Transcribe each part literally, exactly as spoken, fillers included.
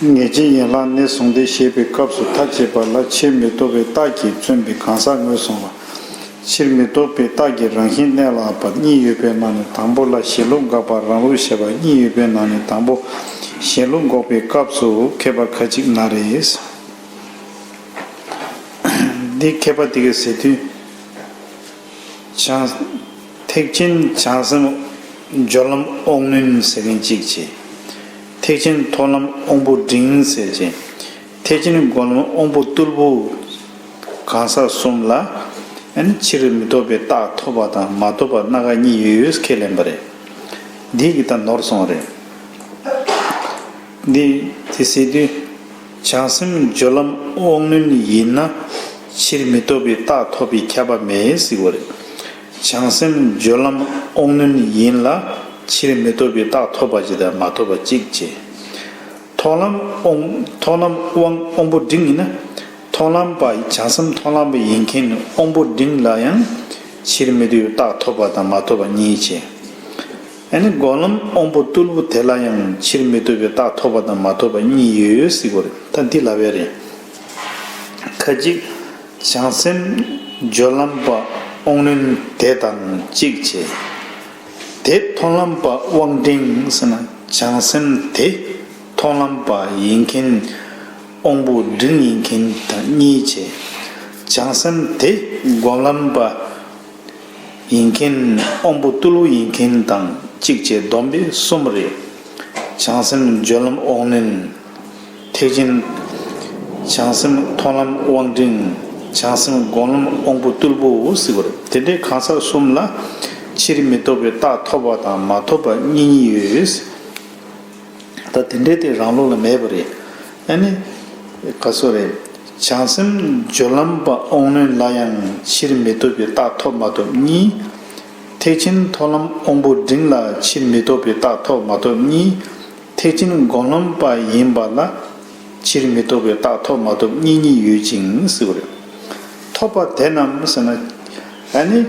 ངེས་བྱེད་ཡན་ལག་ནས་བཟུང་སྟེ་བཤད་པའི་སྐབས་སུ་མཐའ་དཔྱད་པ་ལ་ཕྱིར་མི་ལྡོག་པའི་རྟགས་ཀྱིས་མཚོན་པའི་གང་ཟག་ངོས་བཟུང་ལ། ཕྱིར་མི་ལྡོག་པའི་རྟགས་ཀྱི་རང་བཞིན་གནས་ལ་དབབ་པ་གཉིས་ཡོད་པའི་ནང་ནས་དང་པོ་ལ་གཞན་ལུགས་འགོག་པ་རང་ལུགས་བཞག་པ་གཉིས་ཡོད་པའི་ནང་ནས་དང་པོ་གཞན་ལུགས་འགོག་པའི་སྐབས་སུ་མཁས་པ་ཁ་ཅིག་ན་རེ། འདི་མཁས་པ་དེ་གས་ཟེར་དུས། བྱང་། ཐེག་ཆེན་བྱང་སེམས་སྦྱོར་ལམ་དབང་རྣོན་ཟེར་མཁན་གཅིག་བྱས། ཐེག་ཆེན་མཐོང་ལམ་དབང་པོ་འབྲིང་ཟེར་བྱས། ཐེག་ཆེན་སྒོམ་ལམ་དབང་པོ་རྟུལ་པོ། གང་ཟག་གསུམ་ལ་ཨ་ནི་ཕྱིར་མི་ལྡོག་པའི་རྟགས་ཐོབ་པ་དང་མ་ཐོབ་པ་སྣ་ཁ་གཉིས་ཡོད་ཁས་ལེན་པ་རེད། འདི་གི་ད་ནོར་སོང་རེད། འདི་དེ་ཟེར་དུས། བྱང་སེམས་སྦྱོར་ལམ་དབང་རྣོན་ཡིན་ན་ཕྱིར་མི་ལྡོག་པའི་རྟགས་ཐོབ་པའི་ཁྱབ་པ་མེད་ཟེར་བ་རེད། བྱང་སེམས་སྦྱོར་ལམ་དབང་རྣོན་ཡིན་ལ་ཕྱིར་མི་ལྡོག་པའི་རྟགས་ཐོབ་པ་ཅིག་དང་མ་ཐོབ་པ་གཅིག་བྱས། མཐོང་ལམ་དབང་མཐོང་ལམ་དབང་དབང་པོ་འབྲིང་ཡིན་ན། མཐོང་ལམ་པ་བྱང་སེམས་མཐོང་ལམ་པ་ཡིན་མཁན་དབང་པོ་འབྲིང་ལ་ཡང་ཕྱིར་མི་ལྡོག་པའི་རྟགས་ཐོབ་པ་དང་མ་ཐོབ་པ་གཉིས་བྱས། ཨ་ནི་སྒོམ་ལམ་དབང་པོ་རྟུལ་པོ་དེ་ལ་ཡང་ཕྱིར་མི་ལྡོག་པའི་རྟགས་ཐོབ་པ་དང་མ་ཐོབ་པ་གཉིས་ཡོད་ཟེར་གོ་རེད། ད་འདི་ལབ་ཡ་རེད། ཁ་ཅིག་བྱང་སེམས་སྦྱོར་ལམ་པ་དབང་རྣོན་དེ་དང་གཅིག་བྱས། དེ་མཐོང་ལམ་པ་དབང་འབྲིང་ཟེར་ན་བྱང་སེམས་དེ་མཐོང་ལམ་པ་ཡིན་མཁན་དབང་པོ་འབྲིང་ཡིན་མཁན་དང་གཉིས་བྱས། བྱང་སེམས་དེ་སྒོམ་ལམ་པ་ཡིན་མཁན་དབང་པོ་རྟུལ་པོ་ཡིན་མཁན་དང་གཅིག་བྱས་བསྡོམས་པས་གསུམ་རེད། བྱང་སེམས་སྦྱོར་ལམ་དབང་རྣོན། ཐེག་ཆེན། བྱང་སེམས་མཐོང་ལམ་དབང་འབྲིང་། བྱང་སེམས་སྒོམ་ལམ་དབང་པོ་རྟུལ་པོ་ཟེར་བ་རེད། དེ་འདྲའི་གང་ཟག་གསུམ་ལ་ཕྱིར་མི་ལྡོག་པའི་རྟགས་ཐོབ་པ་དང་མ་ཐོབ་པ་གཉིས་གཉིས་ཡོད། ད་དེ་འདྲའི་དེ་རང་ལུགས་ལ་མེད་པ་རེད། ཨ་ནི། ག་སོ་རེད། བྱང་སེམས་སྦྱོར་ལམ་པ་དབང་རྣོན་ལ་ཡང་ཕྱིར་མི་ལྡོག་པའི་རྟགས་ཐོབ་མ་ཐོབ་གཉིས། ཐེག་ཆེན་མཐོང་ལམ་དབང་པོ་འབྲིང་ལ་ཕྱིར་མི་ལྡོག་པའི་རྟགས་ཐོབ་མ་ཐོབ་གཉིས། ཐེག་ཆེན་སྒོམ་ལམ་པ་ཡིན་པ་ལ་ཕྱིར་མི་ལྡོག་པའི་རྟགས་ཐོབ་མ་ཐོབ་གཉིས་གཉིས་ཡོད་ཅིང་ཟེར་བ་རེད། ཐོབ་པ་དེ་རྣམས་ཟེར་ན། ཨ་ནི།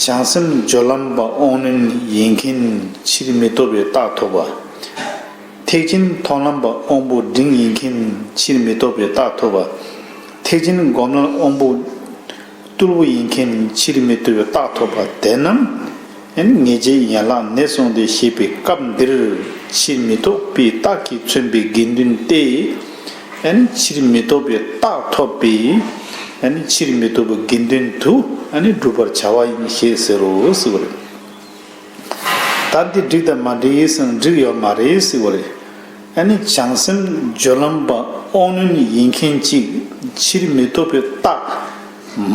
བྱང་སེམས་སྦྱོར་ལམ་པ་དབང་རྣོན་ཡིན་མཁན་ཕྱིར་མི་ལྡོག་པའི་རྟགས་ཐོབ་པ། ཐེག་ཆེན་མཐོང་ལམ་པ་དབང་པོ་འབྲིང་ཡིན་མཁན་ཕྱིར་མི་ལྡོག་པའི་རྟགས་ཐོབ་པ། ཐེག་ཆེན་སྒོམ་ལམ་དབང་པོ་རྟུལ་པོ་ཡིན་མཁན་ཕྱིར་མི་ལྡོག་པའི་རྟགས་ཐོབ་པ་དེ་རྣམས། ཨ་ནི་ངེས་བྱེད་ཡན་ལག་ནས་བཟུང་སྟེ་བཤད་པའི་སྐབས་འདིར་ཕྱིར་མི་ལྡོག་པའི་རྟགས་ཀྱིས་མཚོན་པའི་དགེ་འདུན་ཏེ། ཨ་ནི་ཕྱིར་མི་ལྡོག་པའི་རྟགས་ཐོབ་པའི། ཨ་ནི་ཕྱིར་མི་ལྡོག་པའི་དགེ་འདུན་དུ་ཨ་ནི་བསྒྲུབ་པར་བྱ་བ་ཡིན་ཞེས་ཟེར་རོ་ཟེར་བ་རེད། ད་འདི་འགྲིག་དང་མ་འགྲིག་ཟེར་ན་འགྲིག་ཡོད་མ་རེད་ཟེར་བ་རེད། ཨ་ནི་བྱང་སེམས་སྦྱོར་ལམ་པ་དབང་རྣོན་ཡིན་མཁན་གཅིག་ཕྱིར་མི་ལྡོག་པའི་རྟགས་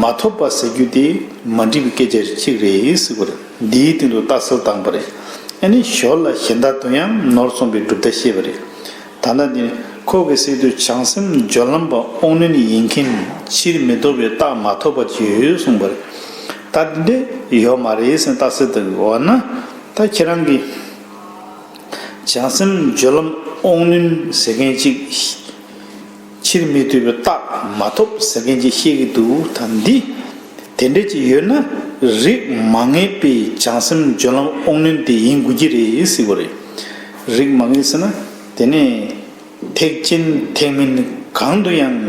མ་ཐོབ་པ་ཟེར་རྒྱུ་དེ་མ་འགྲིག་པའི་སྐད་ཆ་གཅིག་རེད་ཟེར་བ་རེད། འདིའི་སྟེང་དུ་རྟགས་གསལ་བཏང་པ་རེད། ཨ་ནི་ཞོར་ལ་གཞན་དག་ཏུ་ཡང་ནོར་སོང་པའི་གྲུབ་མཐའ་བཤད་པ་རེད། ད་ལྟ་འདི་ཁོ་གིས་ཟེར་དུས་བྱང་སེམས་སྦྱོར་ལམ་པ་དབང་རྣོན་ཡིན་མཁན་ཕྱིར་མི་ལྡོག་པའི་རྟགས་མ་ཐོབ་པ་ཅིག་ཡོད་གསུངས་པ་རེད། ད་འདི་འདྲ་ཡོད་མ་རེད་ཟེར་རྟགས་གསལ་བཏང་གི་འོ་ན། ད་ཁྱེད་རང་གིས་བྱང་སེམས་སྦྱོར་ལམ་དབང་རྣོན་ཟེར་མཁན་ཅིག་ཕྱིར་མི་ལྡོག་པའི་རྟགས་མ་ཐོབ་ཟེར་མཁན་ཅིག་བཤད་ཀྱི་འདུག་ད་འདི་དེ་འདྲ་ཅིག་ཡོད་ན་རིགས་མ་ངེས་པའི་བྱང་སེམས་སྦྱོར་ལམ་དབང་རྣོན་དེ་ཡིན་དགོས་ཀྱི་རེད་ཟེར་བ་རེད། རིགས་མ་ངེས་ཟེར་ན་དེ་ནས་ཐེག་ཆེན་ཐེག་དམན་གང་དུ་ཡང་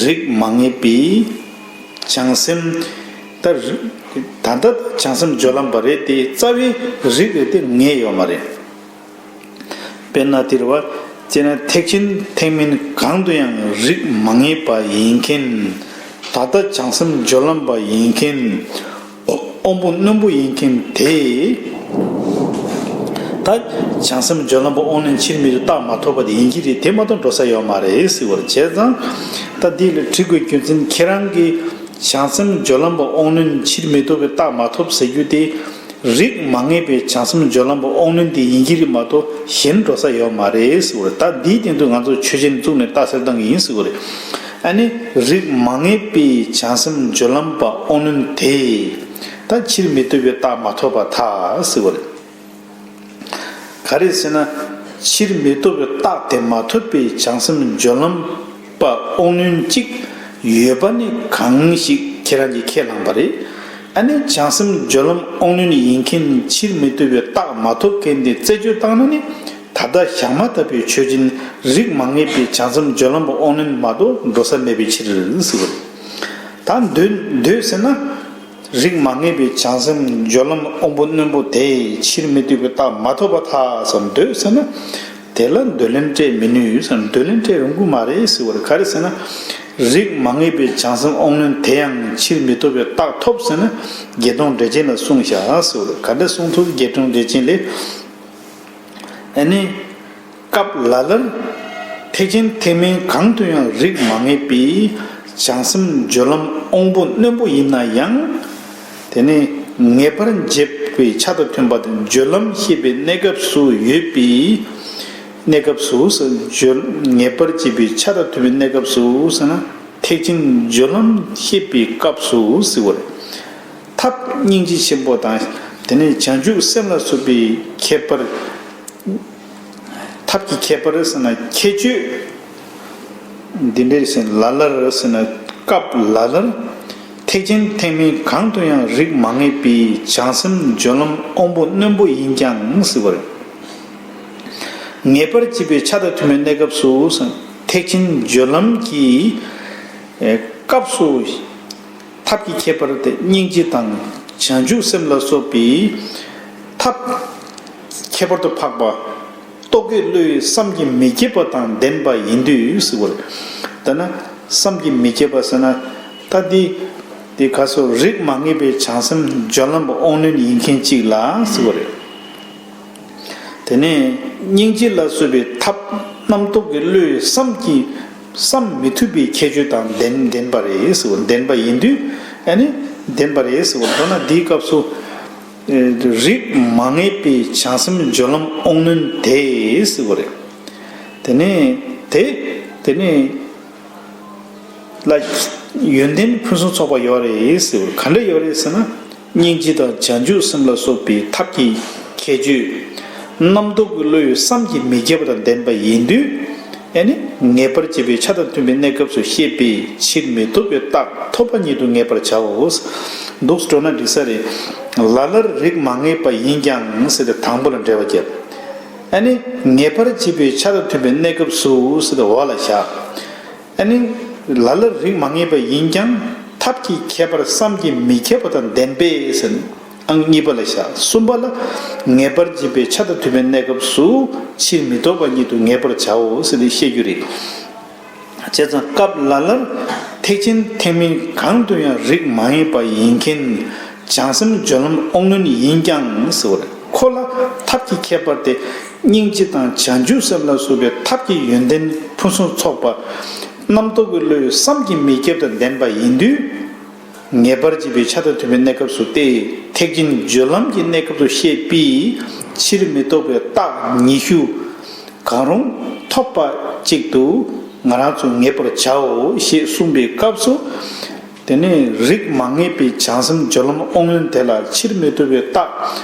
རིགས་མ་ངེས་པའི་བྱང་སེམས། ད་རིགས་ད་ལྟ་བྱང་སེམས་སྦྱོར་ལམ་པ་རེད་དེ་རྩ་བའི་རིགས་རེད་དེ་ངེས་ཡོད་མ་རེད། དཔེར་ན་དེ་རེད་བ། དཔེར་ན་ཐེག་ཆེན་ཐེག་དམན་གང་དུ་ཡང་རིགས་མ་ངེས་པ་ཡིན་མཁན། ད་ལྟ་བྱང་སེམས་སྦྱོར་ལམ་པ་ཡིན་མཁན། དབང་པོ་རྣོན་པོ་ཡིན་མཁན་དེ། ད་བྱང་སེམས་སྦྱོར་ལམ་པ་དབང་རྣོན་ཕྱིར་མི་ལྡོག་རྟགས་མ་ཐོབ་པ་དེ་ཡིན་གྱི་རེད། དེ་མ་གཏོགས་འགྲོ་ས་ཡོད་མ་རེད་ཟེར་བ་རེད། བྱས་ཙང་། ད་འདི་ལ་དྲི་དགོས་རྒྱུ་མཚན་ཁྱེད་རང་གིས་བྱང་སེམས་སྦྱོར་ལམ་པ་དབང་རྣོན་ཕྱིར་མི་ལྡོག་པའི་རྟགས་མ་ཐོབ་ཟེར་རྒྱུ་དེ། རིགས་མ་ངེས་པའི་བྱང་སེམས་སྦྱོར་ལམ་པ་དབང་རྣོན་དེ་ཡིན་གྱི་རེད་མ་གཏོགས་གཞན་འགྲོ་ས་ཡོད་མ་རེད་ཟེར་བ་རེད། ད་འདིའི་སྟེང་དུ་ང་ཚོ་ཆོས་ཅན་བཙུགས་ནས་རྟགས་གསལ་བཏང་གི་ཡིན་ཟེར་བ་རེད། ཨ་ནི་རིགས་མ་ངེས་པའི་བྱང་སེམས་སྦྱོར་ལམ་པ་དབང་རྣོན་དེ་ད་ཕྱིར་མི་ལྡོག་པའི་རྟགས་མ་ཐོབ་པར་ཐལ་ཟེར་བ་རེད། ག་རེ་ཟེར་ན། ཕྱིར་མི་ལྡོག་པའི་རྟགས་དེ་མ་ཐོབ་པའི་བྱང་སེམས་སྦྱོར་ལམ་པ་དབང་རྣོན་གཅིག་ཡོད་པ་ནི་གང་ཞིག་ཁྱེད་རང་གིས་ཁས་བླངས་པ་རེད། ཨ་ནི་བྱང་སེམས་སྦྱོར་ལམ་དབང་རྣོན་ཡིན་མཁན་ཕྱིར་མི་ལྡོག་པའི་རྟགས་མ་ཐོབ་མཁན་དེ་རྩད་གཅོད་བཏང་ན་ནི། ད་ ད་ལྟ་ཞག་མ་ཐག་པའི་ཆོས་ཅན། རིགས་མ་ངེས་པའི་བྱང་སེམས་སྦྱོར་ལམ་དབང་རྣོན་མ་གཏོགས་འགྲོ་ས་མེད་པའི་ཕྱིར་ཟེར་བ་རེད། ད་འདོད་འདོད་ཟེར་ན། རིགས་མ་ངེས་པའི་བྱང་སེམས་སྦྱོར་ལམ་དབང་པོ་རྣོན་པོ་དེས་ཕྱིར་མི་ལྡོག་པའི་རྟགས་མ་ཐོབ་པར་ཐལ་ཟེར། འདོད་ཟེར་ན། དེ་ལ་འདོད་ལན་སྤྲད་མི་ནུས་ཟེར། འདོད་ལན་སྤྲད་རུང་གི་མ་རེད་ཟེར་བ་རེད། ག་རེ་ཟེར་ན། རིགས་མ་ངེས་པའི་བྱང་སེམས་དབང་རྣོན་དེ་ཡང་ཕྱིར་མི་ལྡོག་པའི་རྟགས་ཐོབ་ཟེར་ན། བརྒྱད་སྟོང་འགྲེལ་ཆེན་ལ་གསུངས་བཞག་ཟེར་བ་རེད། ག་འདྲ་གསུངས་ཐུབ། བརྒྱད་སྟོང་འགྲེལ་ཆེན་ལས། ཨ་ནི། སྐབས་ལ་ལར། ཐེག་ཆེན་ཐེག་དམན་གང་དུ་ཡང་རིགས་མ་ངེས་པའི་བྱང་སེམས་སྦྱོར་ལམ་དབང་པོ་རྣོན་པོ་ཡིན་ན་ཡང་། དེ་ནི་ངེས་པར་འབྱེད་པའི་ཆ་དང་མཐུན་པ་དང་སྦྱོར་ལམ་ཤེས་པའི་གནས་སྐབས་སུ་ཡོད་པའི། གནས་སྐབས་སུ་ཟེར། སྦྱོར་ངེས་པར་འབྱེད་པའི་ཆ་དང་མཐུན་པའི་གནས་སྐབས་སུ་ཟེར་ན། ཐེག་ཆེན་སྦྱོར་ལམ་ཤེས་པའི་སྐབས་སུ་ཟེར་བ་རེད། ཐབས་སྙིང་རྗེ་ཆེན་པོ་དང་། དེ་ནས་བྱང་ཆུབ་སེམས་ལ་སོགས་པའི་ཁྱད་པར། ཐབས་ཀྱི་ཁྱད་པར་ཟེར་ན་ཁྱད་ཆོས། འདི་འདྲའི་ཟེར་ལ་ལར་ཟེར་ན་སྐབས་ལ་ལར། ཐེག་ཆེན་ཐེག་དམན་གང་དུ་ཡང་རིགས་མ་ངེས་པའི་བྱང་སེམས་སྦྱོར་ལམ་དབང་པོ་རྣོན་པོ་ཡིན་ཀྱང་ཟེར་བ་རེད། ངེས་པར་འབྱེད་པའི་ཆ་དང་མཐུན་པའི་གནས་སྐབས་སུ་ཟེར། ཐེག་ཆེན་སྦྱོར་ལམ་གྱི་སྐབས་སུ། ཐབས་ཀྱི་ཁྱད་པར་དེ་སྙིང་རྗེ་དང་བྱང་ཆུབ་སེམས་ལ་སོགས་པའི་ཐབས་ཁྱད་པར་དུ་འཕགས་པ། རྟོག་གེའི་བློས་བསམ་གྱིས་མི་ཁྱབ་པ་དང་ལྡན་པ་ཡིན་དུས་ཟེར་བ་རེད། ད་ན་བསམ་གྱིས་མི་ཁྱབ་པ་ཟེར་ན། ད་འདི་འདི་ག་སོ་རིགས་མ་ངེས་པའི་བྱང་སེམས་སྦྱོར་ལམ་དབང་རྣོན་ཡིན་མཁན་གཅིག་ལ་ཟེར་བ་རེད། དེ་ནས་སྙིང་རྗེ་ལ་སོགས་པའི་ཐབས་རྣམ་རྟོག་གི་བློས་བསམ་གྱིས་བསམ་མི་ཐུབ་པའི་ཁྱད་ཆོས་དང་ལྡན་ལྡན་པ་རེད་ཟེར་བ། ལྡན་པ་ཡིན་དུས་ཨ་ནི་ལྡན་པ་རེད་ཟེར་བ། མདོར་ན་འདིའི་སྐབས་སུ། ཨེ། རིགས་མ་ངེས་པའི་བྱང་སེམས་སྦྱོར་ལམ་དབང་རྣོན་དེ་ཟེར་བ་རེད། དེ་ནས་དེ་དེ་ནས་ལ་ཡོན་ཏན་ཕུན་སུམ་ཚོགས་པ་ཡོད་རེད་ཟེར་བ། ག་འདྲ་ཡོད་རེད་ཟེར་ན། སྙིང་རྗེ་དང་བྱང་ཆུབ་སེམས་ལ་སོགས་པའི་ཐབས་ཀྱི་ཁྱད་ཆོས། རྣམ་རྟོག་གི་བློ་ཡི་བསམ་གྱིས་མི་ཁྱབ་པ་དང་ལྡན་པ་ཡིན་དུས། ཨེ་ནི་ངེས་པར་འབྱེད་པའི་ཆ་དང་མཐུན་པའི་གནས་སྐབས་སུ་ཤེས་པས་ཕྱིར་མི་ལྡོག་པའི་རྟགས་ཐོབ་པ་ཉིད་དུ་ངེས་པར་བྱའོ། འདུག་སེ་འགྲོ་ན་འགྲིག་ས་རེད། ལ་ལར་རིགས་མ་ངེས་པ་ཡིན་ཀྱང་ཟེར་ཏེ་དང་པོ་ལ་འགྲེལ་བ་བརྒྱབ། ཨེ་ནི་ངེས་པར་འབྱེད་པའི་ཆ་དང་མཐུན་པའི་གནས་སྐབས་སུ་ཟེར་ཏེ་འོག་ལ་བཞག། ཨ་ནི། ལ་ལར་རིགས་མ་ངེས་པ་ཡིན་ཀྱང་ཐབས་ཀྱི་ཁྱད་པར་བསམ་གྱིས་མི་ཁྱབ་པ་དང་ལྡན་པས་ཟེར། ཨང་གཉིས་པ་ལ་བཞག། གསུམ་པ་ལ། ངེས་པར་འབྱེད་པའི་ཆ་དང་མཐུན་པའི་གནས་སྐབས་སུ་ཕྱིར་མི་ལྡོག་པ་ཉིད་དུ་ངེས་པར་བྱའོ་ཟེར་ཏེ་བཤད་རྒྱུ་རེད། བྱས་ཙང་སྐབས་ལ་ལར་ཐེག་ཆེན་ཐེག་དམན་གང་དུ་ཡང་རིགས་མ་ངེས་པ་ཡིན་མཁན། བྱང་སེམས་སྦྱོར་ལམ་དབང་རྣོན་ཡིན་ཀྱང་ཟེར་བ་རེད། ཁོ་ལ་ཐབས་ཀྱི་ཁྱད་པར་དེ་སྙིང་རྗེ་དང་བྱང་ཆུབ་སེམས་ལ་སོགས་པའི་ཐབས་ཀྱི་ཡོན་ཏན་ཕུན་སུམ་ཚོགས་པ། རྣམ་རྟོག་གི་བློའི་བསམ་གྱིས་མི་ཁྱབ་དང་ལྡན་པ་ཡིན་དུས། ངེས་པར་འབྱེད་པའི་ཆ་དང་མཐུན་པའི་གནས་སྐབས་སུ་སྟེ། ཐེག་ཆེན་སྦྱོར་ལམ་གྱི་གནས་སྐབས་སུ་བཤད་པའི་ཕྱིར་མི་ལྡོག་པའི་རྟགས་ཉི་ཤུ་གང་རུང་ཐོབ་པ་གཅིག་ཏུ་ང་རང་ཚོ་ངེས་པར་བྱའོ་ཞེས་གསུངས་པའི་སྐབས་སུ། དེ་ནས་རིགས་མ་ངེས་པའི་བྱང་སེམས་སྦྱོར་ལམ་དབང་རྣོན་དེ་ལ་ཕྱིར་མི་ལྡོག་པའི་རྟགས་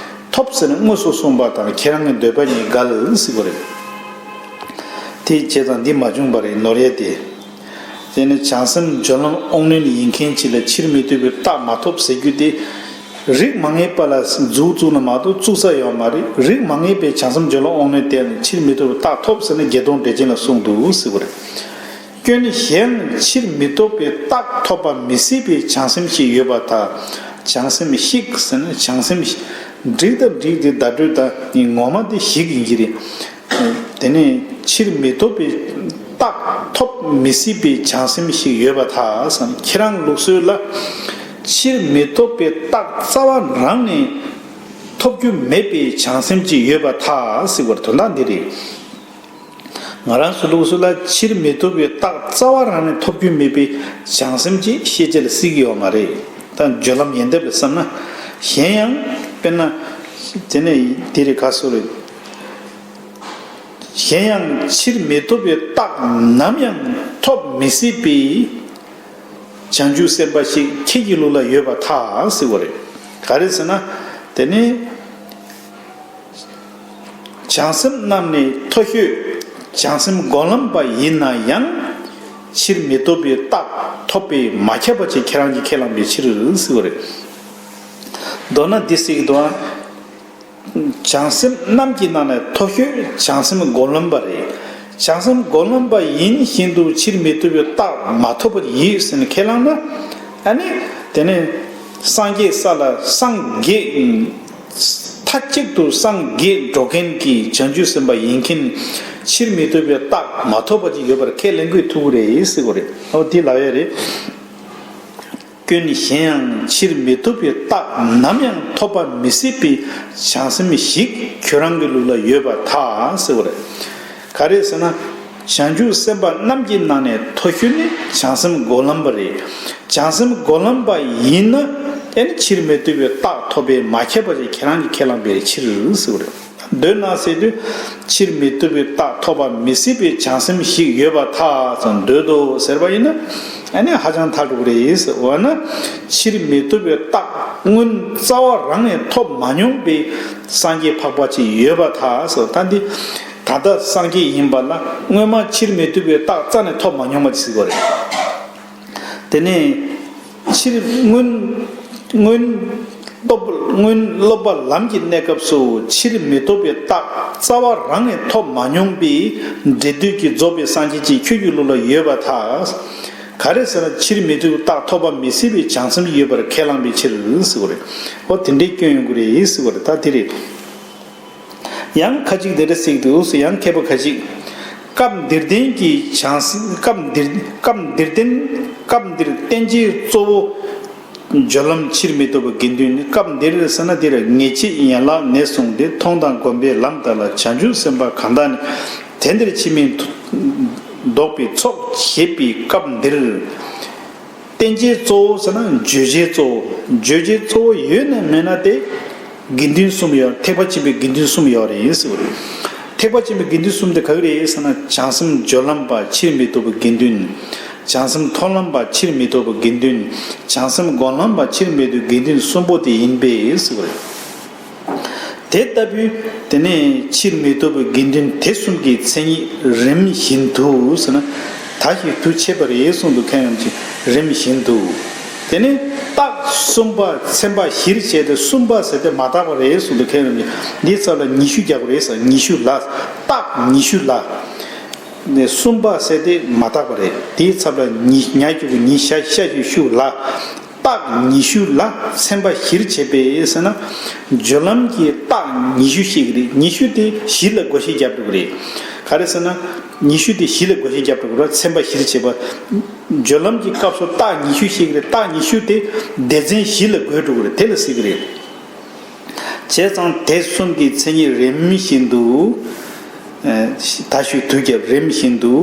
ཐོབ་ཟེར་ནས་དངོས་སུ་གསུངས་པ་དང་ཁྱེད་རང་གི་འདོད་པ་གཉིས་འགལ་ཟེར་བ་རེད། དེ་བྱས་ཙང་འདི་མ་བྱུང་བ་རེད་ནོར་ཡས་དེ། དེ་ནི་བྱང་སེམས་སྦྱོར་ལམ་དབང་རྣོན་ཡིན་མཁན་ཅིག་ལ་ཕྱིར་མི་ལྡོག་པའི་རྟགས་མ་ཐོབ་ཟེར་རྒྱུ་དེ། རིགས་མ་ངེས་པ་ལ་མཛུབ་བཙུགས་ན་མ་གཏོགས་བཙུགས་ས་ཡོད་མ་རེད། རིགས་མ་ངེས་པའི་བྱང་སེམས་སྦྱོར་ལམ་དབང་རྣོན་དེ་ནི་ཕྱིར་མི་ལྡོག་པའི་རྟགས་ཐོབ་ཟེར་ནས་བརྒྱད་སྟོང་འགྲེལ་ཆེན་ལ་གསུངས་འདུག་ཟེར་བ་རེད། སྐྱོན་ནི་གཞན་ཕྱིར་མི་ལྡོག་པའི་རྟགས་ཐོབ་པ་མི་སྲིད་པའི་བྱང་སེམས་ཤིག་ཡོད་པར་ཐལ། བྱང་སེམས་ཤིག་ཟེར་ན་བྱང་སེམས་ཤིག་འགྲིག་དང་འགྲིག་དེ་བརྡ་སྤྲོད་དང་ངོ་མ་དེ་ཞིག་ཡིན་གྱི་རེད། དེ་ནས་ཕྱིར་མི་ལྡོག་པའི་རྟགས་ཐོབ་མི་སྲིད་པའི་བྱང་སེམས་ཤིག་ཡོད་པར་ཐལ་བསམ། ཁྱེད་རང་ལུགས་སྲོལ་ལ་ཕྱིར་མི་ལྡོག་པའི་རྟགས་རྩ་བ་རང་ནས་ཐོབ་རྒྱུ་མེད་པའི་བྱང་སེམས་ཅིག་ཡོད་པར་ཐལ་ཟེར་བར་དོན་དག་འདི་རེད། ང་རང་ཚོ་ལུགས་སྲོལ་ལ་ཕྱིར་མི་ལྡོག་པའི་རྟགས་རྩ་བ་རང་ནས་ཐོབ་རྒྱུ་མེད་པའི་བྱང་སེམས་ཅིག་ཤེས་བྱ་ལ་སྲིད་ཀྱི་ཡོད་མ་རེད། ད་སྦྱོར་ལམ་ཡོན་ཏན་ལ་བསམ་ན། གཞན་ཡང་དཔེར་ན། དེ་ནས་དེ་རིགས་ག་སོ་རེད། གཞན་ཡང་ཕྱིར་མི་ལྡོག་པའི་རྟགས་ནམ་ཡང་ཐོབ་མི་སྲིད་པའི་བྱང་ཆུབ་སེམས་དཔའ་ཞིག་ཁྱེད་ཀྱི་ལུགས་ལ་ཡོད་པར་ཐལ་ཟེར་བ་རེད། ག་རེ་ཟེར་ན། དེ་ནི། བྱང་སེམས་རྣམས་ནི་མཐོ་ཤོས་བྱང་སེམས་སྒོམ་ལམ་པ་ཡིན་ན་ཡང་། ཕྱིར་མི་ལྡོག་པའི་རྟགས་ཐོབ་པས་མ་ཁྱབ་པ་ཅིག་ཁྱེད་རང་གིས་ཁས་བླངས་པའི་ཕྱིར་ཟེར་བ་རེད། མདོར་ན་འདི་ཟེར་གྱི་འདུག་ཨ། བྱང་སེམས་རྣམས་ཀྱི་ནང་ནས་མཐོ་ཤོས་བྱང་སེམས་སྒོམ་ལམ་པ་རེད། བྱང་སེམས་སྒོམ་ལམ་པ་ཡིན་བཞིན་དུ་ཕྱིར་མི་ལྡོག་པའི་རྟགས་མ་ཐོབ་པར་ཡིད་ཟིན་ཁས་བླངས་ན། ཨ་ནི་དེ་ནས་སངས་རྒྱས་ས་ལ་སངས་རྒྱས། མཐའ་གཅིག་ཏུ་སངས་རྒྱས་འགྲོ་མཁན་གྱི་བྱང་ཆུབ་སེམས་དཔའ་ཡིན་མཁན་ཕྱིར་མི་ལྡོག་པའི་རྟགས་མ་ཐོབ་པ་ཅིག་ཡོད་པར་ཁས་ལེན་དགོས་ཐུག་གི་རེད་ཟེར་གི་རེད། འོ་འདི་ལབ་ཡ་རེད། སྐྱོན་གཞན་ཡང་ཕྱིར་མི་ལྡོག་པའི་རྟགས་ནམ་ཡང་ཐོབ་པ་མི་སྲིད་པའི་བྱང་སེམས་ཤིག་ཁྱོད་རང་གི་ལུགས་ལ་ཡོད་པར་ཐལ་ཟེར་བ་རེད། ག་རེ་ཟེར་ན། བྱང་ཆུབ་སེམས་དཔའ་རྣམས་ཀྱི་ནང་ནས་མཐོ་ཤོས་ནི་བྱང་སེམས་སྒོམ་ལམ་པ་རེད། བྱང་སེམས་སྒོམ་ལམ་པ་ཡིན་ན། ཨེ་ནི་ཕྱིར་མི་ལྡོག་པའི་རྟགས་ཐོབ་པས་མ་ཁྱབ་པ་ཞིག་ཁྱེད་རང་གིས་ཁས་བླངས་པའི་ཕྱིར་ཟེར་བ་རེད། མདོར་ན་ཟེར་དུས། ཕྱིར་མི་ལྡོག་པའི་རྟགས་ཐོབ་པ་མི་སྲིད་པའི་བྱང་སེམས་ཤིག་ཡོད་པར་ཐལ་ཙང་འདོད་དོ་ཟེར་བ་ཡིན་ན། ཨ་ནི་ཧ་ཅང་ཐལ་འགྲོ་གི་རེད། འོ་ན། ཕྱིར་མི་ལྡོག་པའི་རྟགས་སྔོན་རྩ་བ་རང་ནས་ཐོབ་མ་མྱོང་པའི་སངས་རྒྱས་འཕགས་པ་ཅིག་ཡོད་པར་ཐལ་ཟེར། ད་འདི་ད་ལྟ་སངས་རྒྱས་ཡིན་པ་ལ་སྔོན་མ་ཕྱིར་མི་ལྡོག་པའི་རྟགས་རྩ་ནས་ཐོབ་མ་མྱོང་བ་ཅིག་ཟེར་གི་རེད། དེ་ནས་ཕྱིར་སྔོན་སྔོན་སློབ་སྔོན་སློབ་པ་ལམ་གྱི་གནས་སྐབས་སུ་ཕྱིར་མི་ལྡོག་པའི་རྟགས་རྩ་བ་རང་ནས་ཐོབ་མ་མྱོང་པའི་འབྲས་དུས་ཀྱི་རྫོགས་པའི་སངས་རྒྱས་ཅིག་ཁྱོད་ཀྱི་ལུགས་ལ་ཡོད་པར་ཐལ། ག་རེ་ཟེར་ན་ཕྱིར་མི་ལྡོག་པའི་རྟགས་ཐོབ་པ་མི་སྲིད་པའི་བྱང་སེམས་ཡོད་པར་ཁས་བླངས་པའི་ཕྱིར་ཟེར་བ་རེད། འོ་དེ་འདྲའི་སྐྱོན་ཡོང་གི་རེད་ཟེར་བ་རེད། ད་དེ་རེད། ཡང་ཁ་ཅིག་དེ་འདྲ་ཟེར་གྱི་འདུག་ཟེར། ཡང་མཁས་པ་ཁ་ཅིག་སྐབས་འདིར་བསྟན་གྱི་བྱང་སེམས། སྐབས་འདིར། སྐབས་འདིར་བསྟན། སྐབས་འདིར་བསྟན་བྱའི་གཙོ་བོ་སྦྱོར་ལམ་ཕྱིར་མི་ལྡོག་པའི་དགེ་འདུན་ནི། སྐབས་འདིར་ཟེར་ན་འདིར་ངེས་བྱེད་ཡན་ལག་ནས་བཟུང་སྟེ་མཐོང་དང་སྒོམ་པའི་ལམ་དག་ལ་བྱང་ཆུབ་སེམས་དཔའ་གང་དག་ནི་དེ་འདིར་ཕྱིར་མི་ལྡོག་པའི་ཚོགས་བྱེད་པའི་སྐབས་འདིར། བསྟན་བྱའི་གཙོ་བོ་ཟེར་ན་བརྗོད་བྱའི་གཙོ་བོ། བརྗོད་བྱའི་གཙོ་བོ་ཡོད་ན་མེད་ན་དེ་དགེ་འདུན་གསུམ་ཡོད། ཐེག་པ་ཆེན་པོའི་དགེ་འདུན་གསུམ་ཡོད་རེད་ཟེར་བ་རེད། ཐེག་པ་ཆེན་པོའི་དགེ་འདུན་གསུམ་དེ་ག་གི་རེད་ཟེར་ན། བྱང་སེམས་སྦྱོར་ལམ་པ་ཕྱིར་མི་ལྡོག་པའི་དགེ་འདུན། བྱང་སེམས་མཐོང་ལམ་པ་ཕྱིར་མི་ལྡོག་པའི་དགེ་འདུན། བྱང་སེམས་སྒོམ་ལམ་པ་ཕྱིར་མི་ལྡོག་དགེ་འདུན་གསུམ་པོ་དེ་ཡིན་པས་ཟེར་བ་རེད། དེ་ལྟ་བུའི་དེ་ནས་ཕྱིར་མི་ལྡོག་པའི་དགེ་འདུན་དེ་གསུམ་གྱི་མཚན་ཉིད་རིམ་བཞིན་དུ་ཟེར་ན། ད་ཞིག་དུ་བྱེད་པ་རེད་གསུངས་འདུག་མཁན་རྣམས་ཀྱིས་རིམ་བཞིན་དུ། དེ་ནས་རྟགས་གསུམ་པ་ཚན་པ་བཞིར་བྱས་ཏེ་གསུམ་པ་ཟེར་ཏེ་མ་བཏགས་པ་རེད་གསུངས་འདུག་མཁན་རྣམས་ཀྱིས། འདིའི་ཚབ་ལ་ཉི་ཤུ་རྒྱག་པ་རེད་ཟེར། ཉི་ཤུ་ལ། རྟགས་ཉི་ཤུ་ལ། ནས་གསུམ་པ་ཟེར་ཏེ་མ་བཏགས་པ་རེད། དེའི་ཚབ་ལ་ཉི་ཉ་གཅིག་གི་ཉི་ཤ་ཤ་གཅིག་ཤུ་ལ། རྟགས་ཉི་ཤུ་ལ་ཚན་པ་བཞིར་བྱས་པས་ཟེར་ན། སྦྱོར་ལམ་གྱི་རྟགས་ཉི་ཤུ་ཤེས་ཀྱི་རེད། ཉི་ཤུ་དེ་བཞི་ལ་བགོ་བཤའ་རྒྱབ་འགྲོ་གི་རེད། ག་རེ་ཟེར་ན། ཉི་ཤུ་དེ་བཞི་ལ་བགོ་བཤའ་རྒྱབ་འགྲོ་གི་རེད། ཚན་པ་བཞིར་བྱས་པ། སྦྱོར་ལམ་གྱི་སྐབས་སུ་རྟགས་ཉི་ཤུ་ཤེས་ཀྱི་རེད། རྟགས་ཉི་ཤུ་དེ་སྡེ་ཚན་བཞི་ལ་བགོས་འགྲོ་གི་རེད། དེ་ལ་ཟེར་གྱི་རེད། བྱས་ཙང་དེ་གསུམ་གྱི་མཚན་ཉིད་རིམ་བཞིན་དུ། ཨ་ད་ཞུ་དུས་ཀྱི་རིམ་བཞིན་དུ།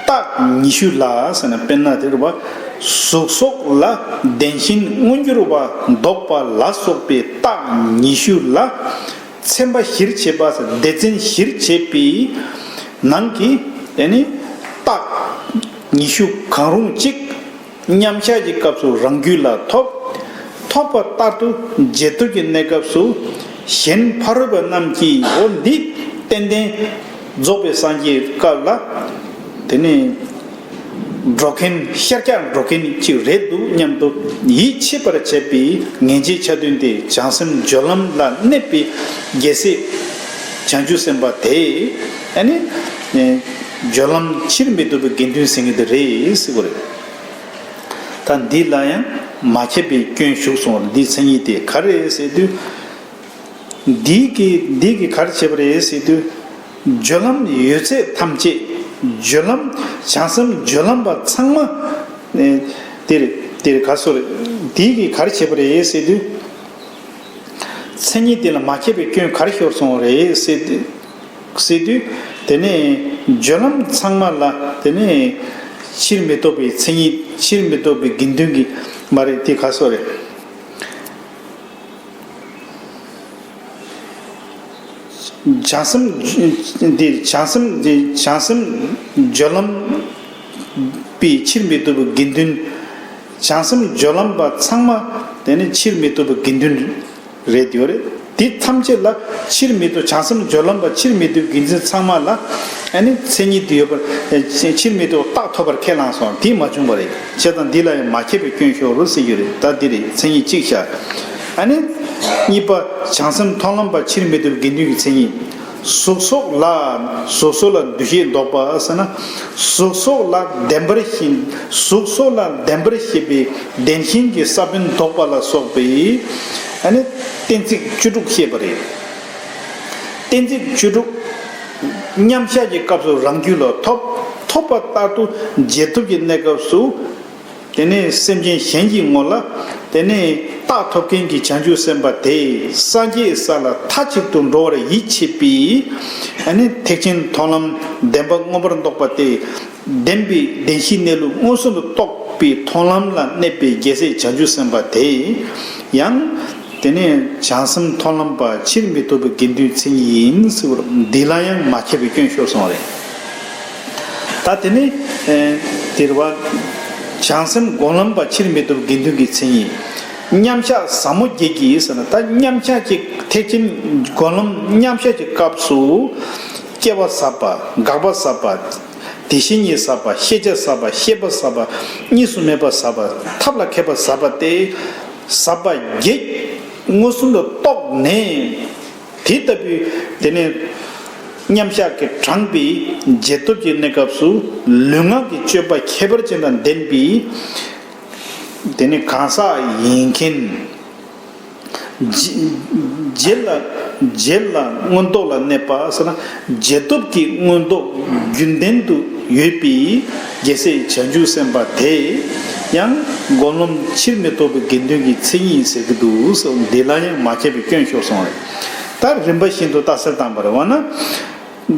རྟགས་ཉི་ཤུ་ལ་ཟེར་ན། དཔེར་ན་དེ་རུ་བ། གཟུགས་སོགས་ལ་བདེན་ཞེན་མངོན་གྱུར་བ་འདོགས་པ་ལ་སོགས་པའི་རྟགས་ཉི་ཤུ་ལ། ཚན་པ་བཞིར་བྱས་པ་ཟེར། སྡེ་ཚན་བཞིར་བྱས་པའི་ནང་གི། དེ་ནི་རྟགས་ཉི་ཤུ་གང་རུང་གཅིག་མཉམ་གཞག་གི་སྐབས་སུ་རང་རྒྱུད་ལ་ཐོབ། ཐོབ་པ་ལྟར་དུ་རྗེས་ཐོབ་ཀྱི་གནས་སྐབས་སུ་གཞན་ཕ་རོལ་པ་རྣམས་ཀྱིས་འོ་འདི་ཏན་ཏན་རྫོགས་པའི་སངས་རྒྱས་སྐབས་ལ་དེ་ནི་འགྲོ་མཁན་ཤར་རྒྱག་འགྲོ་མཁན་ཅིག་རེད་འདུག་སྙམ་དུ་ཡིད་ཆེས་པར་བྱེད་པའི་ངེས་འབྱེད་ཆ་མཐུན་དེ་བྱང་སེམས་སྦྱོར་ལམ་ལ་གནས་པའི་རྒྱལ་སྲས་བྱང་ཆུབ་སེམས་དཔའ་དེ་ཨ་ནི་སྦྱོར་ལམ་ཕྱིར་མི་ལྡོག་པའི་དགེ་འདུན་ཟེར་མཁན་དེ་རེད་ཟེར་བ་རེད། ད་འདི་ལ་ཡང་མ་ཁྱབ་པའི་སྐྱོན་ཞུགས་སོང་བ་རེད། འདིའི་མཚན་ཉིད་དེ་ག་རེ་རེད་ཟེར་དུས། འདི་གི་འདི་གི་ག་རེ་བྱས་པ་རེད་ཟེར་དུས། སྦྱོར་ལམ་ཡོད་ཚད་ཐམས་ཅད། སྦྱོར་ལམ་བྱང་སེམས་སྦྱོར་ལམ་པ་ཚང་མ། ཨེ་དེ་རེད། དེ་རེད། ག་སོ་རེད། འདི་གི་ག་རེ་བྱས་པ་རེད་ཟེར་དུས། མཚན་ཉིད་དེ་ལ་མ་ཁྱབ་པའི་སྐྱོན་ག་རེ་ཤོར་སོང་བ་རེད་ཟེར་དུས། ཟེར་དུས། དེ་ནས་སྦྱོར་ལམ་ཚང་མ་ལ་དེ་ནས་ཕྱིར་མི་ལྡོག་པའི་མཚན་ཉིད། ཕྱིར་མི་ལྡོག་པའི་དགེ་འདུན་གྱི་མ་རེད། དེ་ག་སོ་རེད། བྱང་སེམས་འདི་བྱང་སེམས་འདི་བྱང་སེམས་སྦྱོར་ལམ་པའི་ཕྱིར་མི་ལྡོག་པའི་དགེ་འདུན། བྱང་སེམས་སྦྱོར་ལམ་པ་ཚང་མ་དེ་ནི་ཕྱིར་མི་ལྡོག་པའི་དགེ་འདུན་རེད་ཡོད་རེད། དེ་ཐམས་ཅད་ལ་ཕྱིར་མི་ལྡོག་བྱང་སེམས་སྦྱོར་ལམ་པ་ཕྱིར་མི་ལྡོག་དགེ་འདུན་ཚང་མ་ལ་ཨ་ནི་མཚན་ཉིད་དུ་ཡོད་པར། ཕྱིར་མི་ལྡོག་རྟགས་ཐོབ་པར་ཁས་བླངས་སོང་། དེ་མ་བྱུང་བ་རེད། བྱས་ཙང་འདི་ལ་ཡང་མ་ཁྱབ་པའི་སྐྱོན་ཤོར་རོ་ཟེར་རྒྱུ་རེད། ད་འདི་རེད། མཚན་ཉིད་གཅིག་བཞག་ཨ་ནི། གཉིས་པ། བྱང་སེམས་མཐོང་ལམ་པ་ཕྱིར་མི་ལྡོག་པའི་དགེ་འདུན་གྱི་མཚན་ཉིད། གཟུགས་སོགས་ལ། གཟུགས་སོགས་ལ་འདུ་ཤེས་ལྡོག་པ་ཟེར་ན། གཟུགས་སོགས་ལ་བདེན་པར་ཤེས། གཟུགས་སོགས་ལ་བདེན་པར་ཤེས་པའི་བདེན་ཞེན་གྱི་ས་བོན་ལྡོག་པ་ལ་སོགས་པའི། ཨ་ནི། གཏན་ཚིགས་བཅུ་དྲུག་བཤད་པ་རེད། གཏན་ཚིགས་བཅུ་དྲུག་མཉམ་གཞག་གི་སྐབས་སུ་རང་རྒྱུད་ལ་ཐོབ། ཐོབ་པ་ལྟར་དུ་རྗེས་ཐོབ་ཀྱི་གནས་སྐབས་སུ། དེ་ནས་སེམས་ཅན་གཞན་གྱི་ངོ་ལ། དེ་ནས་རྟགས་ཐོབ་མཁན་གྱི་བྱང་ཆུབ་སེམས་དཔའ་དེ་སངས་རྒྱས་ས་ལ་མཐའ་གཅིག་ཏུ་འགྲོ་བར་ཡིད་ཆེས་པའི། ཨ་ནི་ཐེག་ཆེན་མཐོང་ལམ་བདེན་པ་མངོན་པར་རྟོགས་པ་སྟེ། བདེན་པའི་བདེན་བཞིའི་གནས་ལུགས་མངོན་སུམ་དུ་རྟོགས་པའི་མཐོང་ལམ་ལ་གནས་པའི་རྒྱལ་སྲས་བྱང་ཆུབ་སེམས་དཔའ་དེ་ཡང་། དེ་ནས་བྱང་སེམས་མཐོང་ལམ་པ་ཕྱིར་མི་ལྡོག་པའི་དགེ་འདུན་མཚན་ཉིད་ཡིན་ཟེར་བར། འདི་ལ་ཡང་མ་ཁྱབ་པའི་སྐྱོན་ཤོར་སོང་བ་རེད། ད་དེ་ནས། ཨེ། དེ་རེད་བ། བྱང་སེམས་སྒོམ་ལམ་པ་ཕྱིར་མི་ལྡོག་དགེ་འདུན་གྱི་མཚན་ཉིད། མཉམ་གཞག་ཟབ་མོ་བརྒྱད་ཀྱིས་ཟེར་ན། ད་མཉམ་གཞག་གི་ཐེག་ཆེན་སྒོམ་ལམ་མཉམ་གཞག་གི་སྐབས་སུ། སྐྱེ་བ་ཟབ་པ། འགག་པ་ཟབ་པ། དེ་བཞིན་ཉིད་ཟབ་པ། ཤེས་བྱ་ཟབ་པ། ཤེས་པ་ཟབ་པ། གཉིས་སུ་མེད་པ་ཟབ་པ། ཐབས་ལ་མཁས་པ་ཟབ་པ་སྟེ། ཟབ་པ་བརྒྱད་མངོན་སུམ་དུ་རྟོགས་ནས། དེ་ལྟ་བུའི་དེ་ནས་མཉམ་གཞག་གིས་དྲངས་པའི་རྗེས་ཐོབ་ཀྱི་གནས་སྐབས་སུ། ལུས་ངག་གི་སྤྱོད་པ་ཁྱད་པར་ཅན་དང་ལྡན་པའི་དེ་ནས་གང་ཟག་ཡིན་མཁན། རྗེ་རྗེ་ལ། རྗེ་ལ་མངོན་རྟོགས་ལ་གནས་པ་ཟེར་ན། རྗེས་ཐོབ་ཀྱི་མངོན་རྟོགས་རྒྱུན་ལྡན་དུ་ཡོད་པའི་རྒྱལ་སྲས་བྱང་ཆུབ་སེམས་དཔའ་དེ་ཡང་སྒོམ་ལམ་ཕྱིར་མི་ལྡོག་པའི་དགེ་འདུན་གྱི་མཚན་ཉིད་ཟེར་གྱི་འདུག་ཟེར། འདི་ལ་ཡང་མ་ཁྱབ་པའི་སྐྱོན་ཤོར་སོང་བ་རེད། ད་རིམ་པ་བཞིན་དུ་རྟགས་གསལ་བཏང་བ་རེད། འོ་ན།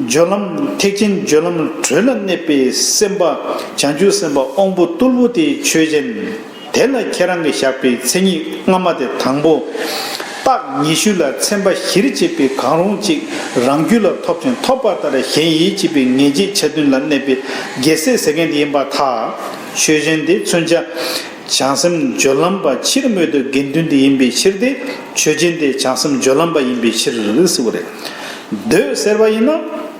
སྦྱོར་ལམ། ཐེག་ཆེན་སྦྱོར་ལམ་དྲོད་ལ་གནས་པའི་སེམས་དཔའ། བྱང་ཆུབ་སེམས་དཔའ་དབང་པོ་རྟུལ་པོ་དེའི་ཆོས་ཅན། དེ་ལ་ཁྱེད་རང་གིས་བཞག་པའི་མཚན་ཉིད་སྔ་མ་དེ་དང་པོ། རྟགས་ཉི་ཤུ་ལ་ཚན་པ་བཞིར་བྱས་པའི་གང་རུང་གཅིག་རང་རྒྱུད་ལ་ཐོབ་ཅིང་ཐོབ་པ་ལྟར་གཞན་ཡིད་ཆེས་པའི་ངེས་འབྱེད་ཆ་མཐུན་ལ་གནས་པའི་རྒྱལ་སྲས་ཟེར་མཁན་དེ་ཡིན་པར་ཐལ། ཆོས་ཅན་དེ་མཚོན་བྱ། བྱང་སེམས་སྦྱོར་ལམ་པ་ཕྱིར་མི་ལྡོག་དགེ་འདུན་དེ་ཡིན་པའི་ཕྱིར་ཏེ། ཆོས་ཅན་དེ་བྱང་སེམས་སྦྱོར་ལམ་པ་ཡིན་པའི་ཕྱིར་ཟེར་བ་རེད། འདོད་ཟེར་བ་ཡིན་ན།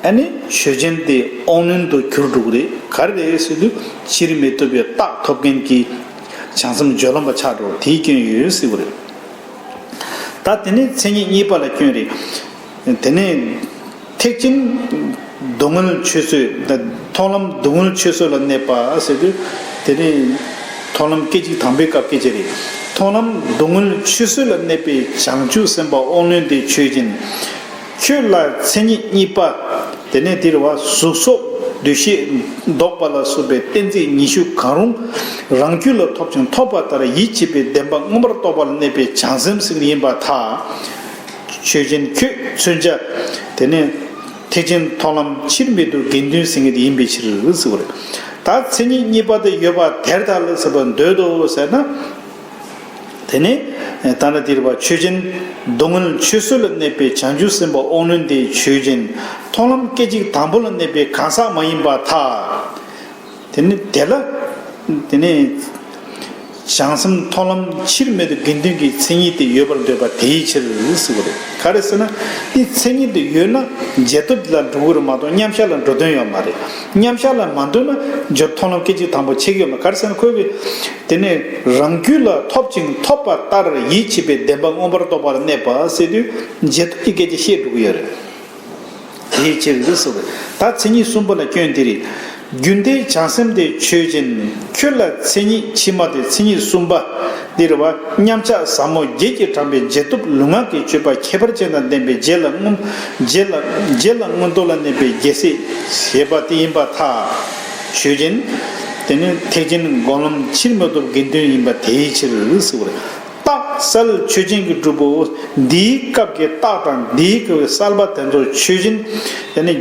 ཨ་ནི་ཆོས་ཅན་དེ་དབང་རྣོན་དུ་གྱུར་འགྲོ་གི་རེད། ག་རེ་རེད་ཟེར་དུས། ཕྱིར་མི་ལྡོག་པའི་རྟགས་ཐོབ་མཁན་གྱི་བྱང་སེམས་སྦྱོར་ལམ་པ་ཆགས་འགྲོ། དེའི་སྐྱོན་ཡོད་ཟེར་བ་རེད། ད་དེ་ནས་མཚན་ཉིད་གཉིས་པ་ལ་སྐྱོན་རེད། དེ་ནས་ཐེག་ཆེན་སྡུག་བསྔལ་ཆོས་བཟོད། མཐོང་ལམ་སྡུག་བསྔལ་ཆོས་བཟོད་ལ་གནས་པ་ཟེར་དུས། དེ་ནས་མཐོང་ལམ་སྐད་ཅིག་དང་པོའི་སྐབས་སྐད་ཆ་རེད། མཐོང་ལམ་སྡུག་བསྔལ་ཆོས་བཟོད་ལ་གནས་པའི་བྱང་ཆུབ་སེམས་དཔའ་དབང་རྣོན་དེའི་ཆོས་ཅན། ཁྱོད་ལ་མཚན་ཉིད་གཉིས་པ། དེ་ནས་དེ་རེད་བ། གཟུགས་སོགས་འདུ་ཤེས་ལྡོག་པ་ལ་སོགས་པའི་གཏན་ཚིགས་ཉི་ཤུ་གང་རུང་རང་རྒྱུད་ལ་ཐོབ་ཅིང་ཐོབ་པ་ལྟར་ཡིད་ཆེས་པའི་བདེན་པ་མངོན་པར་རྟོགས་པ་ལ་གནས་པའི་བྱང་སེམས་ཟེར་མཁན་ཡིན་པར་ཐལ། ཆོས་ཅན་ཁྱོད་མཚོན་བྱ། དེ་ནས་ཐེག་ཆེན་མཐོང་ལམ་ཕྱིར་མི་ལྡོག་དགེ་འདུན་ཟེར་མཁན་དེ་ཡིན་པའི་ཕྱིར་ཟེར་བ་རེད། ད་མཚན་ཉིད་གཉིས་པ་དེ་ཡོད་པ་དེར་ཐལ་ཟེར་བ་འདོད་དོ་ཟེར་ན། དེ་ནས་ད་ལྟ་འདིར་བ། ཆོས་ཅན། སྡུག་བསྔལ་ཆོས་བཟོད་ལ་གནས་པའི་བྱང་ཆུབ་སེམས་དཔའ་དབང་རྣོན་དེའི་ཆོས་ཅན། མཐོང་ལམ་སྐད་ཅིག་དང་པོ་ལ་གནས་པའི་གང་ཟག་མ་ཡིན་པར་ཐལ། དེ་ནི་དེ་ལ། དེ་ནི། བྱང་སེམས་མཐོང་ལམ་ཕྱིར་མི་ལྡོག་དགེ་འདུན་གྱི་མཚན་ཉིད་དེ་ཡོད་པར་འདོད་པ་དེའི་ཕྱིར་ཟེར་བ་རེད། ག་རེ་ཟེར་ན། དེ་མཚན་ཉིད་དེ་ཡོད་ན་རྗེས་ཐོབ་ལ་འགྲོ་གི་རེད་མ་གཏོགས་མཉམ་གཞག་ལ་འགྲོ་དོན་ཡོད་མ་རེད། མཉམ་གཞག་ལ་མ་འགྲོ་ན་སྦྱོར་མཐོང་ལམ་སྐད་ཅིག་དང་པོ་ཆགས་ཀྱི་ཡོད་མ་རེད། ག་རེ་ཟེར་ན་ཁོས་གི། དེ་ནས་རང་རྒྱུད་ལ་ཐོབ་ཅིང་ཐོབ་པ་ལྟར་ཡིད་ཆེས་པའི་བདེན་པ་མངོན་པར་རྟོགས་པ་ལ་གནས་པ་ཟེར་དུས་རྗེས་ཐོབ་ཀྱི་སྐད་ཆ་བཤད་འགྲོ་གི་ཡོད་རེད། དེའི་ཕྱིར་ཟེར་བས། ད་མཚན་ཉིད་གསུམ་པ་ལ་སྐྱོན་དེ་རེད། རྒྱུན་མཐའི་བྱང་སེམས་དེ་ཆོས་ཅན། ཁྱོད་ལ་མཚན་ཉིད་ཕྱི་མ་དེ་མཚན་ཉིད་གསུམ་པ་འདི་རེད་བ། མཉམ་གཞག་ཟབ་མོ་བརྒྱད་ཀྱིས་དྲངས་པའི་རྗེས་ཐོབ་ལུས་ངག་གི་སྤྱོད་པ་ཁྱད་པར་ཅན་དང་ལྡན་པའི་རྗེ་ལ་མངོན། རྗེ་ལ། རྗེ་ལ་མངོན་རྟོགས་ལ་གནས་པའི་རྒྱལ་སྲས་ཞེས་པ་དེ་ཡིན་པར་ཐལ། ཆོས་ཅན། དེ་ནི་ཐེག་ཆེན་སྒོམ་ལམ་ཕྱིར་མི་ལྡོག་དགེ་འདུན་ཡིན་པ་དེའི་ཕྱིར་ཟེར་བ་རེད། རྟགས་གསལ་ཆོས་ཅན་གྱི་སྒྲུབ་པོ། འདིའི་སྐབས་ཀྱི་རྟགས་དང་འདིའི་སྐབས་ཀྱི་གསལ་པ་དེ་ཚོ་ཆོས་ཅན། དེ་ནི་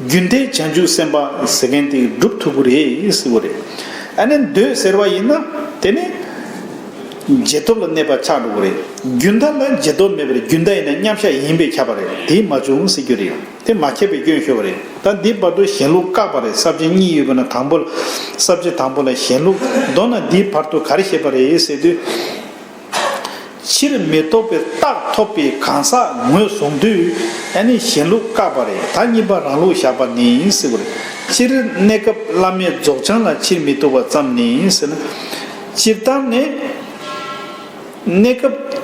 རྒྱུན་མཐའི་བྱང་ཆུབ་སེམས་དཔའ་ཟེར་མཁན་དེ་སྒྲུབ་ཐུབ་ཀྱི་རེད་ཟེར་བ་རེད། ཨ་ནི་འདོད་ཟེར་བ་ཡིན་ན་དེ་ནི་རྗེས་ཐོབ་ལ་གནས་པ་ཆགས་འགྲོ་གི་རེད། རྒྱུན་མཐའ་ལ་རྗེས་ཐོབ་མེད་པར་རྒྱུན་མཐའ་ཡིན་ན་མཉམ་གཞག་ཡིན་པས་ཁྱབ་པ་རེད། དེ་མ་བྱུང་ཟེར་རྒྱུ་རེད། དེ་མ་ཁྱབ་པའི་སྐྱོན་ཤོར་བ་རེད། ད་འདི་བར་དུ་གཞན་ལུགས་བཀག་པ་རེད། ས་བཅད་གཉིས་ཡོད་པ་ན་དང་པོ་ལ། ས་བཅད་དང་པོ་ལ་གཞན་ལུགས། མདོར་ན་འདིའི་བར་དུ་ག་རེ་བཤད་པ་རེད་ཟེར་དུས། ཕྱིར་མི་ལྡོག་པའི་རྟགས་ཐོབ་པའི་གང་ཟག་ངོས་བཟུང་དུས། ཨ་ནི་གཞན་ལུགས་བཀག་པ་རེད། ད་གཉིས་པ་རང་ལུགས་བཞག་པ་ནི་ཟེར་བ་རེད། སྤྱིར་གནས་སྐབས་བླ་མེད་རྫོགས་བྱང་ལ་ཕྱིར་མི་ལྡོག་པ་ཙམ་ནི་ཟེར་ན། སྤྱིར་བཏང་ནས། གནས་སྐབས་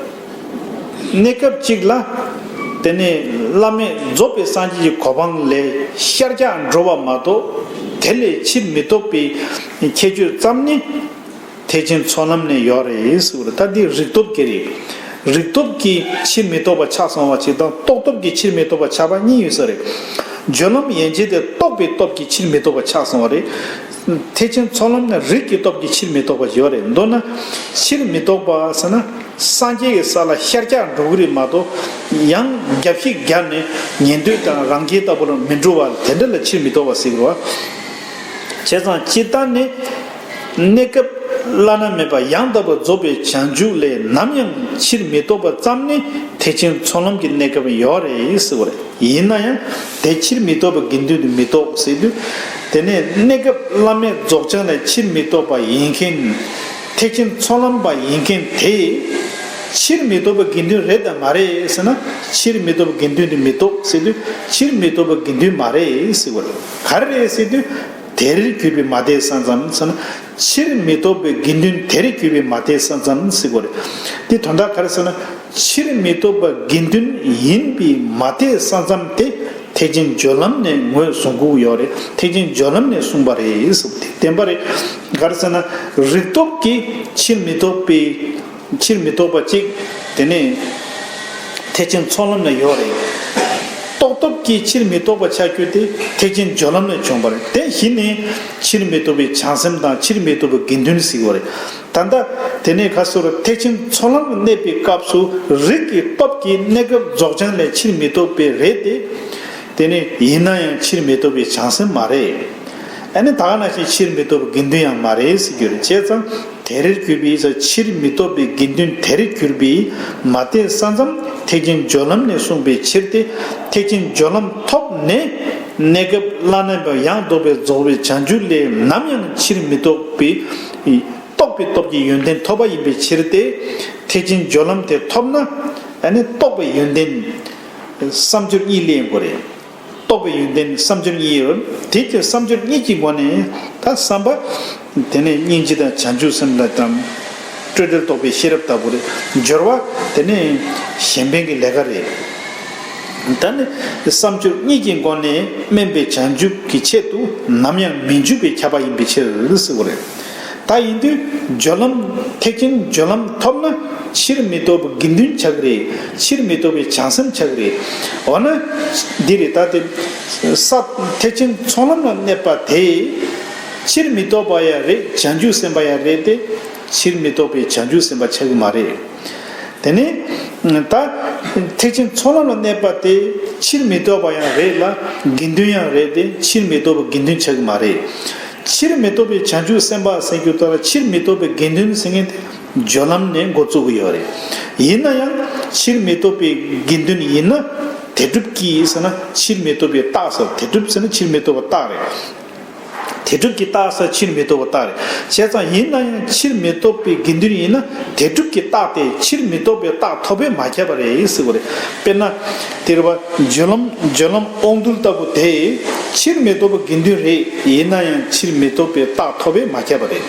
གནས་སྐབས་གཅིག་ལ། དེ་ནས་བླ་མེད་རྫོགས་པའི་སངས་རྒྱས་ཀྱི་གོ་འཕང་ལས་ཤར་རྒྱག་འགྲོ་བ་མ་གཏོགས། དེ་ལས་ཕྱིར་མི་ལྡོག་པའི་ཁྱད་ཆོས་ཙམ་ནི་ཐེག་ཆེན་ཚོགས་ལམ་ནས་ཡོད་རེད་ཟེར་བ་རེད། ད་འདི་རིགས་སྟོབས་ཀྱི་རེད། རིགས་སྟོབས་ཀྱིས་ཕྱིར་མི་ལྡོག་པ་ཆགས་སོང་བ་ཅིག་དང་རྟོགས་སྟོབས་ཀྱིས་ཕྱིར་མི་ལྡོག་པ་ཆགས་པ་གཉིས་ཡོད་ས་རེད། སྦྱོར་ལམ་ཡན་ཆད་དེ་རྟོགས་པའི་སྟོབས་ཀྱིས་ཕྱིར་མི་ལྡོག་པ་ཆགས་སོང་བ་རེད། ཐེག་ཆེན་ཚོགས་ལམ་ནི་རིགས་ཀྱི་སྟོབས་ཀྱིས་ཕྱིར་མི་ལྡོག་པ་ཡོད་རེད། མདོར་ན་ཕྱིར་མི་ལྡོག་པ་ཟེར་ན། སངས་རྒྱས་ཀྱི་ས་ལ་ཤར་རྒྱག་འགྲོ་གི་རེད་མ་གཏོགས། ཡང་རྒྱབ་བཤིག་རྒྱབ་ནས་ཉན་ཐོས་དང་རང་རྒྱལ་ལྟ་བུར་མི་འགྲོ་བ་དེ་འདྲ་ལ་ཕྱིར་མི་ལྡོག་པ་ཟེར་གི་རེད་བ། བྱས་ཙང་སྤྱིར་བཏང་ནས་གནས་སྐབས་བླ་ན་མེད་པ་ཡང་དག་པར་རྫོགས་པའི་བྱང་ཆུབ་ལས་ནམ་ཡང་ཕྱིར་མི་ལྡོག་པ་ཙམ་ནི་ཐེག་ཆེན་ཚོགས་ལམ་གྱི་གནས་སྐབས་ཡོད་རེད་ཟེར་བ་རེད། ཡིན་ན་ཡང་དེ་ཕྱིར་མི་ལྡོག་པའི་དགེ་འདུན་དུ་མི་གཏོགས་ཟེར་དུས། དེ་ནས་གནས་སྐབས་བླ་མེད་རྫོགས་བྱང་ལས་ཕྱིར་མི་ལྡོག་པ་ཡིན་མཁན། ཐེག་ཆེན་ཚོགས་ལམ་པ་ཡིན་མཁན་དེ། ཕྱིར་མི་ལྡོག་པའི་དགེ་འདུན་རེད་དམ་མ་རེད་ཟེར་ན། ཕྱིར་མི་ལྡོག་པའི་དགེ་འདུན་དུ་མི་གཏོགས་ཟེར་དུས། ཕྱིར་མི་ལྡོག་པའི་དགེ་འདུན་མ་རེད་ཟེར་བ་རེད། ག་རེ་རེད་ཟེར་དུས། དེར་གྱུར་པའི་མ་དེ་ས་ཙམ་ཟེར་ན། ཕྱིར་མི་ལྡོག་པའི་དགེ་འདུན་དེར་གྱུར་པའི་མ་དེ་ས་ཙམ་ཟེར་བ་རེད། དེ་དོན་དག་ག་རེ་ཟེར་ན། ཕྱིར་མི་ལྡོག་པ་དགེ་འདུན་ཡིན་པའི་མ་དེ་ས་ཙམ་དེ་ཐེག་ཆེན་སྦྱོར་ལམ་ནས་ངོས་བཟུང་གི་ཡོད་རེད། ཐེག་ཆེན་སྦྱོར་ལམ་ནས་གསུངས་པ་རེད་ཟེར་བ་དེ་བདེན་པ་རེད། ག་རེ་ཟེར་ན། རིགས་སྟོབས་ཀྱིས་ཕྱིར་མི་ལྡོག་པའི་ཕྱིར་མི་ལྡོག་པ་གཅིག་དེ་ནས་ཐེག་ཆེན་ཚོགས་ལམ་ནས་ཡོད་རེད། རྟོགས་སྟོབས་ཀྱིས་ཕྱིར་མི་ལྡོག་པ་ཆགས་རྒྱུ་དེ་ཐེག་ཆེན་སྦྱོར་ལམ་ནས་བྱུང་བ་རེད། དེ་གཞི་ནས་ཕྱིར་མི་ལྡོག་པའི་བྱང་སེམས་དང་ཕྱིར་མི་ལྡོག་པའི་དགེ་འདུན་ཟེར་བ་རེད། ད་ལྟ་དེ་ནས་ཁ་སོར་ཐེག་ཆེན་ཚོགས་ལམ་གནས་པའི་སྐབས་སུ་རིགས་ཀྱི་སྟོབས་ཀྱིས་གནས་སྐབས་རྫོགས་བྱང་ལས་ཕྱིར་མི་ལྡོག་པའི་རེད་དེ། དེ་ནས་ཡིན་ན་ཡང་ཕྱིར་མི་ལྡོག་པའི་བྱང་སེམས་མ་རེད། ཨ་ནི་ད་ག་ནང་བཞིན་ཕྱིར་མི་ལྡོག་པའི་དགེ་འདུན་ཡང་མ་རེད་ཟེར་རྒྱུ་རེད། བྱས་ཙང་དེར་གྱུར་པའི་ཕྱིར་མི་ལྡོག་པའི་དགེ་འདུན་དེར་གྱུར་པའི་མ་དེ་ས་ཙམ་ཐེག་ཆེན་སྦྱོར་ལམ་ནས་གསུངས་པའི་ཕྱིར་ཏེ། ཐེག་ཆེན་སྦྱོར་ལམ་ཐོབ་ནས་གནས་སྐབས་བླ་ན་མེད་པ་ཡང་དག་པའི་རྫོགས་པའི་བྱང་ཆུབ་ལས་ནམ་ཡང་ཕྱིར་མི་ལྡོག་པའི་རྟོགས་པའི་སྟོབས་ཀྱི་ཡོན་ཏན་ཐོབ་པ་ཡིན་པའི་ཕྱིར་ཏེ། ཐེག་ཆེན་སྦྱོར་ལམ་དེ་ཐོབ་ན་ཨ་ནི་རྟོགས་པའི་ཡོན་ཏན་བསམ་སྦྱོར་གཉིས་ལེན་དགོས་རེད། རྟོགས་པའི་ཡོན་ཏན་བསམ་སྦྱོར་གཉིས་ཡོད། དེ་ཀྱི་བསམ་སྦྱོར་གཉིས་ཀྱི་སྒོ་ནས་ད་བསམ་པ། དེ་ནས་སྙིང་རྗེ་དང་བྱང་ཆུབ་སེམས་དང་། སྤྲོས་བྲལ་རྟོགས་པའི་ཤེས་རབ་ལྟ་བུ་རེད། སྦྱོར་བ་དེ་ནས་གཞན་ཕན་གྱི་ལས་ཀ་རེད། ད་ནི་བསམ་སྦྱོར་གཉིས་ཀྱི་སྒོ་ནས་དམན་པའི་བྱང་ཆུབ་ཀྱི་ཆེད་དུ་ནམ་ཡང་མི་འཇུག་པའི་ཁྱབ་པ་ཡིན་པའི་ཕྱིར་ཟེར་བ་རེད། ད་ཡིན་དུས་སྦྱོར་ལམ། ཐེག་ཆེན་སྦྱོར་ལམ་ཐོབ་ན་ཕྱིར་མི་ལྡོག་པའི་དགེ་འདུན་ཆགས་ཀྱི་རེད། ཕྱིར་མི་ལྡོག་པའི་བྱང་སེམས་ཆགས་ཀྱི་རེད། འོ་ན། འདི་རེད་ད་དེ། ས། ཐེག་ཆེན་ཚོགས་ལམ་ལ་གནས་པ་དེ། ཕྱིར་མི་ལྡོག་པ་ཡང་རེད། བྱང་ཆུབ་སེམས་དཔའ་ཡང་རེད་དེ། ཕྱིར་མི་ལྡོག་པའི་བྱང་ཆུབ་སེམས་དཔའ་ཆགས་ཀྱི་མ་རེད། དེ་ནས། ད། ཐེག་ཆེན་ཚོགས་ལམ་ལ་གནས་པ་དེ་ཕྱིར་མི་ལྡོག་པ་ཡང་རེད་ལ། དགེ་འདུན་ཡང་རེད་དེ། ཕྱིར་མི་ལྡོག་པའི་དགེ་འདུན་ཆགས་ཀྱི་མ་རེད། ཕྱིར་མི་ལྡོག་པའི་བྱང་ཆུབ་སེམས་དཔའ་ཟེར་རྒྱུ་དེ་ལ་ཕྱིར་མི་ལྡོག་པའི་དགེ་འདུན་ཟེར་མཁན་དེ་སྦྱོར་ལམ་ནས་འགོ་བཙུགས་ཀྱི་ཡོད་རེད། ཡིན་ན་ཡང་ཕྱིར་མི་ལྡོག་པའི་དགེ་འདུན་ཡིན་ན། དེ་སྒྲུབ་ཀྱི་ཟེར་ན་ཕྱིར་མི་ལྡོག་པའི་རྟགས་ཟེར། དེ་སྒྲུབ་ཟེར་ན་ཕྱིར་མི་ལྡོག་པའི་རྟགས་རེད། དེ་སྒྲུབ་ཀྱི་རྟགས་ས་ཕྱིར་མི་ལྡོག་པའི་རྟགས་རེད། བྱས་ཙང་ཡིན་ན་ཡང་ཕྱིར་མི་ལྡོག་པའི་དགེ་འདུན་ཡིན་ན་དེ་སྒྲུབ་ཀྱི་རྟགས་དེ་ཕྱིར་མི་ལྡོག་པའི་རྟགས་ཐོབ་པས་མ་ཁྱབ་པ་རེད་ཟེར་བ་རེད། དཔེར་ན། དེ་རེད་བ། སྦྱོར་ལམ་སྦྱོར་ལམ་དབང་རྟུལ་ལྟ་བུ་དེ་ཕྱིར་མི་ལྡོག་པའི་དགེ་འདུན་རེད། ཡིན་ན་ཡང་ཕྱིར་མི་ལྡོག་པའི་རྟགས་ཐོབ་པས་མ་ཁྱབ་པ་རེད།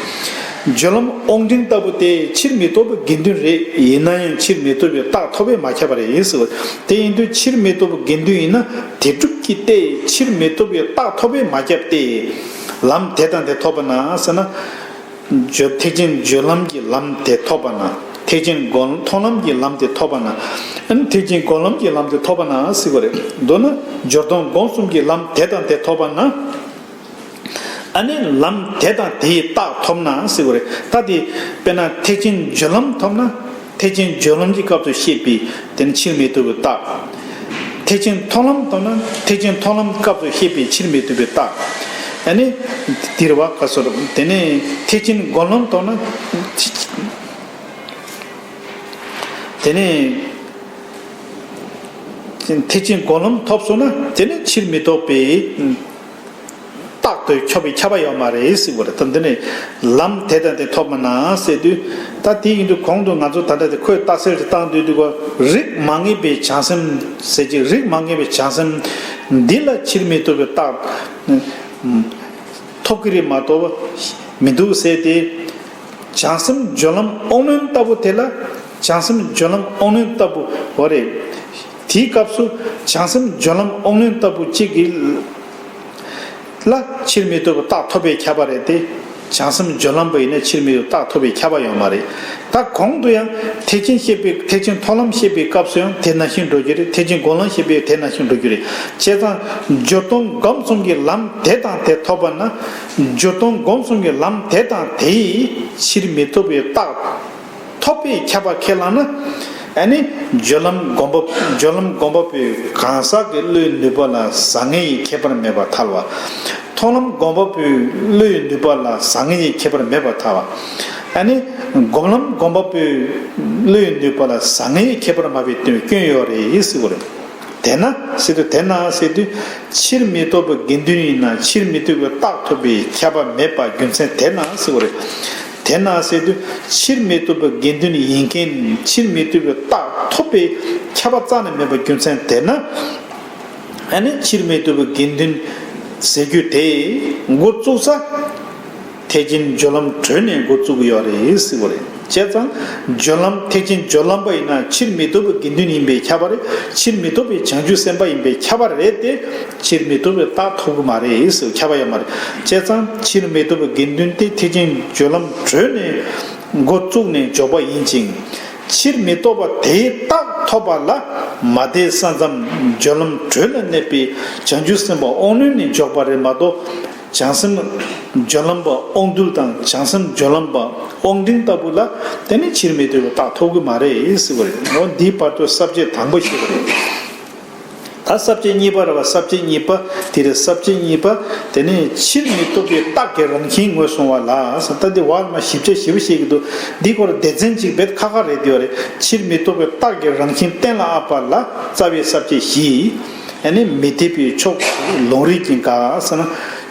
སྦྱོར་ལམ་དབང་འབྲིང་ལྟ་བུ་དེ་ཕྱིར་མི་ལྡོག་པའི་དགེ་འདུན་རེད། ཡིན་ན་ཡང་ཕྱིར་མི་ལྡོག་པའི་རྟགས་ཐོབ་པས་མ་ཁྱབ་པ་རེད་ཟེར་བ། དེ་ཡིན་དུས་ཕྱིར་མི་ལྡོག་པའི་དགེ་འདུན་ཡིན་ན་དེ་སྒྲུབ་ཀྱི་རྟགས་ཕྱིར་མི་ལྡོག་པའི་རྟགས་ཐོབ་པས་མ་ཁྱབ་སྟེ། ལམ་དེ་དང་དེ་ཐོབ་པ་ན་ཟེར་ན། སྦྱོར་ཐེག་ཆེན་སྦྱོར་ལམ་གྱི་ལམ་དེ་ཐོབ་པ་ན། ཐེག་ཆེན་སྒོམ་མཐོང་ལམ་གྱི་ལམ་དེ་ཐོབ་པ་ན། ཨ་ནི་ཐེག་ཆེན་སྒོམ་ལམ་གྱི་ལམ་དེ་ཐོབ་པ་ན་ཟེར་བ་རེད། མདོར་ན་སྦྱོར་མཐོང་སྒོམ་གསུམ་གྱི་ལམ་དེ་དང་དེ་ཐོབ་པ་ན། ཨ་ནི་ལམ་དེ་དང་དེའི་རྟགས་ཐོབ་ན་ཟེར་བ་རེད། ད་དེ་དཔེར་ན་ཐེག་ཆེན་སྦྱོར་ལམ་ཐོབ་ན། ཐེག་ཆེན་སྦྱོར་ལམ་གྱི་སྐབས་སུ་བཤད་པའི་དེ་ནི་ཕྱིར་མི་ལྡོག་པའི་རྟགས། ཐེག་ཆེན་མཐོང་ལམ་ཐོབ་ན་ཐེག་ཆེན་མཐོང་ལམ་སྐབས་སུ་བཤད་པའི་ཕྱིར་མི་ལྡོག་པའི་རྟགས། ཨ་ནི། དེ་རེད་བ། ག་སོ་རེད། དེ་ནས་ཐེག་ཆེན་སྒོམ་ལམ་ཐོབ་ན། དེ་ནས། ཐེག་ཆེན་སྒོམ་ལམ་ཐོབ་སོང་ན་དེ་ནི་ཕྱིར་མི་ལྡོག་པའི་རྟགས་དེ་ཐོབ་པའི་ཁྱབ་པ་ཡོད་མ་རེད་ཟེར་བ་རེད། ད་འདི་ནི་ལམ་དེ་དང་དེ་ཐོབ་པ་ན་ཟེར་དུས། ད་དེ་ཡིན་དུས་གོང་དུ་ང་ཚོ་ད་ལྟ་དེ་ཁོས་རྟགས་གསལ་དུ་བཏང་དུས་དུས་གོ། རིགས་མ་ངེས་པའི་བྱང་སེམས་ཟེར་གྱི། རིགས་མ་ངེས་པའི་བྱང་སེམས་འདི་ལ་ཕྱིར་མི་ལྡོག་པའི་རྟགས་ཐོབ་ཀྱི་རེད་མ་གཏོགས་མི་འདུག་ཟེར་ཏེ། བྱང་སེམས་སྦྱོར་ལམ་དབང་རྣོན་ལྟ་བུ་དེ་ལ། བྱང་སེམས་སྦྱོར་ལམ་དབང་རྣོན་ལྟ་བུ་བ་རེད། དེའི་སྐབས་སུ་བྱང་སེམས་སྦྱོར་ལམ་དབང་རྣོན་ལྟ་བུ་གཅིག་གིས་ལ་ཕྱིར་མི་ལྡོག་པའི་རྟགས་ཐོབ་པས་ཁྱབ་པ་རེད་དེ། བྱང་སེམས་སྦྱོར་ལམ་པ་ཡིན་ན་ཕྱིར་མི་ལྡོག་པའི་རྟགས་ཐོབ་པས་ཁྱབ་པ་ཡོད་མ་རེད། ད་གོང་དུ་ཡང་ཐེག་ཆེན་བཤད་པའི་ཐེག་ཆེན་མཐོང་ལམ་བཤད་པའི་སྐབས་སུ་ཡང་དེ་ནང་བཞིན་འགྲོ་རྒྱུ་རེད། ཐེག་ཆེན་སྒོམ་ལམ་བཤད་པའི་དེ་ནང་བཞིན་འགྲོ་རྒྱུ་རེད། བྱས་ཙང་སྦྱོར་སྡོམ་སྒོམ་གསུམ་གྱི་ལམ་དེ་དང་དེ་ཐོབ་པ་ན། སྦྱོར་སྡོམ་སྒོམ་གསུམ་གྱི་ལམ་དེ་དང་དེ་ཡིས་ཕྱིར་མི་ལྡོག་པའི་རྟགས་ཐོབ་པས་ཁྱབ་པ་ཁས་བླངས་ན། ཨ་ནི་སྦྱོར་ལམ་སྒོམ་པ་སྦྱོར་ལམ་སྒོམ་པ་པོའི་གང་ཟག་གི་བློའི་ནུས་པ་ལ་བཟང་ངན་ཡི་ཁྱད་པར་མེད་པར་ཐལ་བ། མཐོང་ལམ་སྒོམ་པ་པོའི་བློའི་ནུས་པ་ལ་བཟང་ངན་ཡི་ཁྱད་པར་མེད་པར་ཐལ་བ། ཨ་ནི་སྒོམ་ལམ་སྒོམ་པ་པོའི་བློའི་ནུས་པ་ལ་བཟང་ངན་ཡི་ཁྱད་པར་མེད་པའི་དོན་སྐྱོན་ཡོད་རེད་ཟེར་བ་རེད། དེས་ན་ཟེར་དུས་དེས་ན་ཟེར་དུས་ཕྱིར་མི་ལྡོག་པའི་དགེ་འདུན་ཡིན་ན་ཕྱིར་མི་ལྡོག་པའི་རྟགས་ཐོབ་པའི་ཁྱབ་པ་མེད་པ་རྒྱུ་མཚན་དེས་ན་ཟེར་བ་རེད། དེས་ན་ཟེར་དུས་ཕྱིར་མི་ལྡོག་པའི་དགེ་འདུན་ཡིན་མཁན་ཕྱིར་མི་ལྡོག་པའི་རྟགས་ཐོབ་པའི་ཁྱབ་པ་རྩ་ནས་མེད་པ་རྒྱུ་མཚན་དེས་ན། ཨ་ནི་ཕྱིར་མི་ལྡོག་པའི་དགེ་འདུན་ཟེར་རྒྱུ་དེ་འགོ་བཙུགས་ས། ཐེག་ཆེན་སྦྱོར་ལམ་གྲོལ་ནས་འགོ་བཙུགས་ཀྱི་ཡོད་རེད་ཟེར་བ་རེད། བྱས་ཙང་སྦྱོར་ལམ་ཐེག་ཆེན་སྦྱོར་ལམ་པ་ཡིན་ན་ཕྱིར་མི་ལྡོག་པའི་དགེ་འདུན་ཡིན་པས་ཁྱབ་པ་རེད། ཕྱིར་མི་ལྡོག་པའི་བྱང་ཆུབ་སེམས་དཔའ་ཡིན་པས་ཁྱབ་པ་རེད་དེ། ཕྱིར་མི་ལྡོག་པའི་རྟགས་ཐོབ་ཀྱི་མ་རེད་ཟེར་ཁྱབ་པ་ཡོད་མ་རེད། བྱས་ཙང་ཕྱིར་མི་ལྡོག་པའི་དགེ་འདུན་དེ་ཐེག་ཆེན་སྦྱོར་ལམ་གྲོལ་ནས་འགོ་བཙུགས་ནས་འཇོག་པ་ཡིན་ཅིང་། ཕྱིར་མི་ལྡོག་པ་དེའི་རྟགས་ཐོབ་པ་ལ་མ་དེ་ས་མཚམས་སྦྱོར་ལམ་གྲོལ་ལ་གནས་པའི་བྱང་ཆུབ་སེམས་དཔའ་དབང་རྣོན་ནས་འཇོག་པ་རེད་མ་གཏོགས། བྱང་སེམས་སྦྱོར་ལམ་པ་དབང་རྟུལ་དང་བྱང་སེམས་སྦྱོར་ལམ་པ་དབང་འབྲིང་ལྟ་བུ་ལ་དེ་ནི་ཕྱིར་མི་ལྡོག་པའི་རྟགས་ཐོབ་ཀྱི་མ་རེད་ཟེར་བ་རེད། འོ་འདིའི་བར་དུ་ས་བཅད་དང་པོ་ཞེས་པ་རེད། ད་ས་བཅད་གཉིས་པ་རེད་བ། ས་བཅད་གཉིས་པ་དེ་རེད། ས་བཅད་གཉིས་པ་དེ་ནི་ཕྱིར་མི་ལྡོག་པའི་རྟགས་ཀྱི་རང་བཞིན་ངོས་བཟུང་བ་ལ་ཟེར། ད་འདི་བར་མ་ཞིབ་ཆ་ཞིབ་བཤད་ཀྱི་འདུག་འདི་སྐོར་སྡེ་ཚན་གཅིག་བེད་ཁ་ཁ་རེད་དེ་བ་རེད། ཕྱིར་མི་ལྡོག་པའི་རྟགས་ཀྱི་རང་བཞིན་གཏན་ལ་དབབ་པ་ལ་རྩ་བའི་ས་བཅད་བཞི། ཨ་ནི་མི་འཐད་པའི་ཕྱོགས་ལུང་རིགས་ཀྱིས་དགག་ཟེར་ན།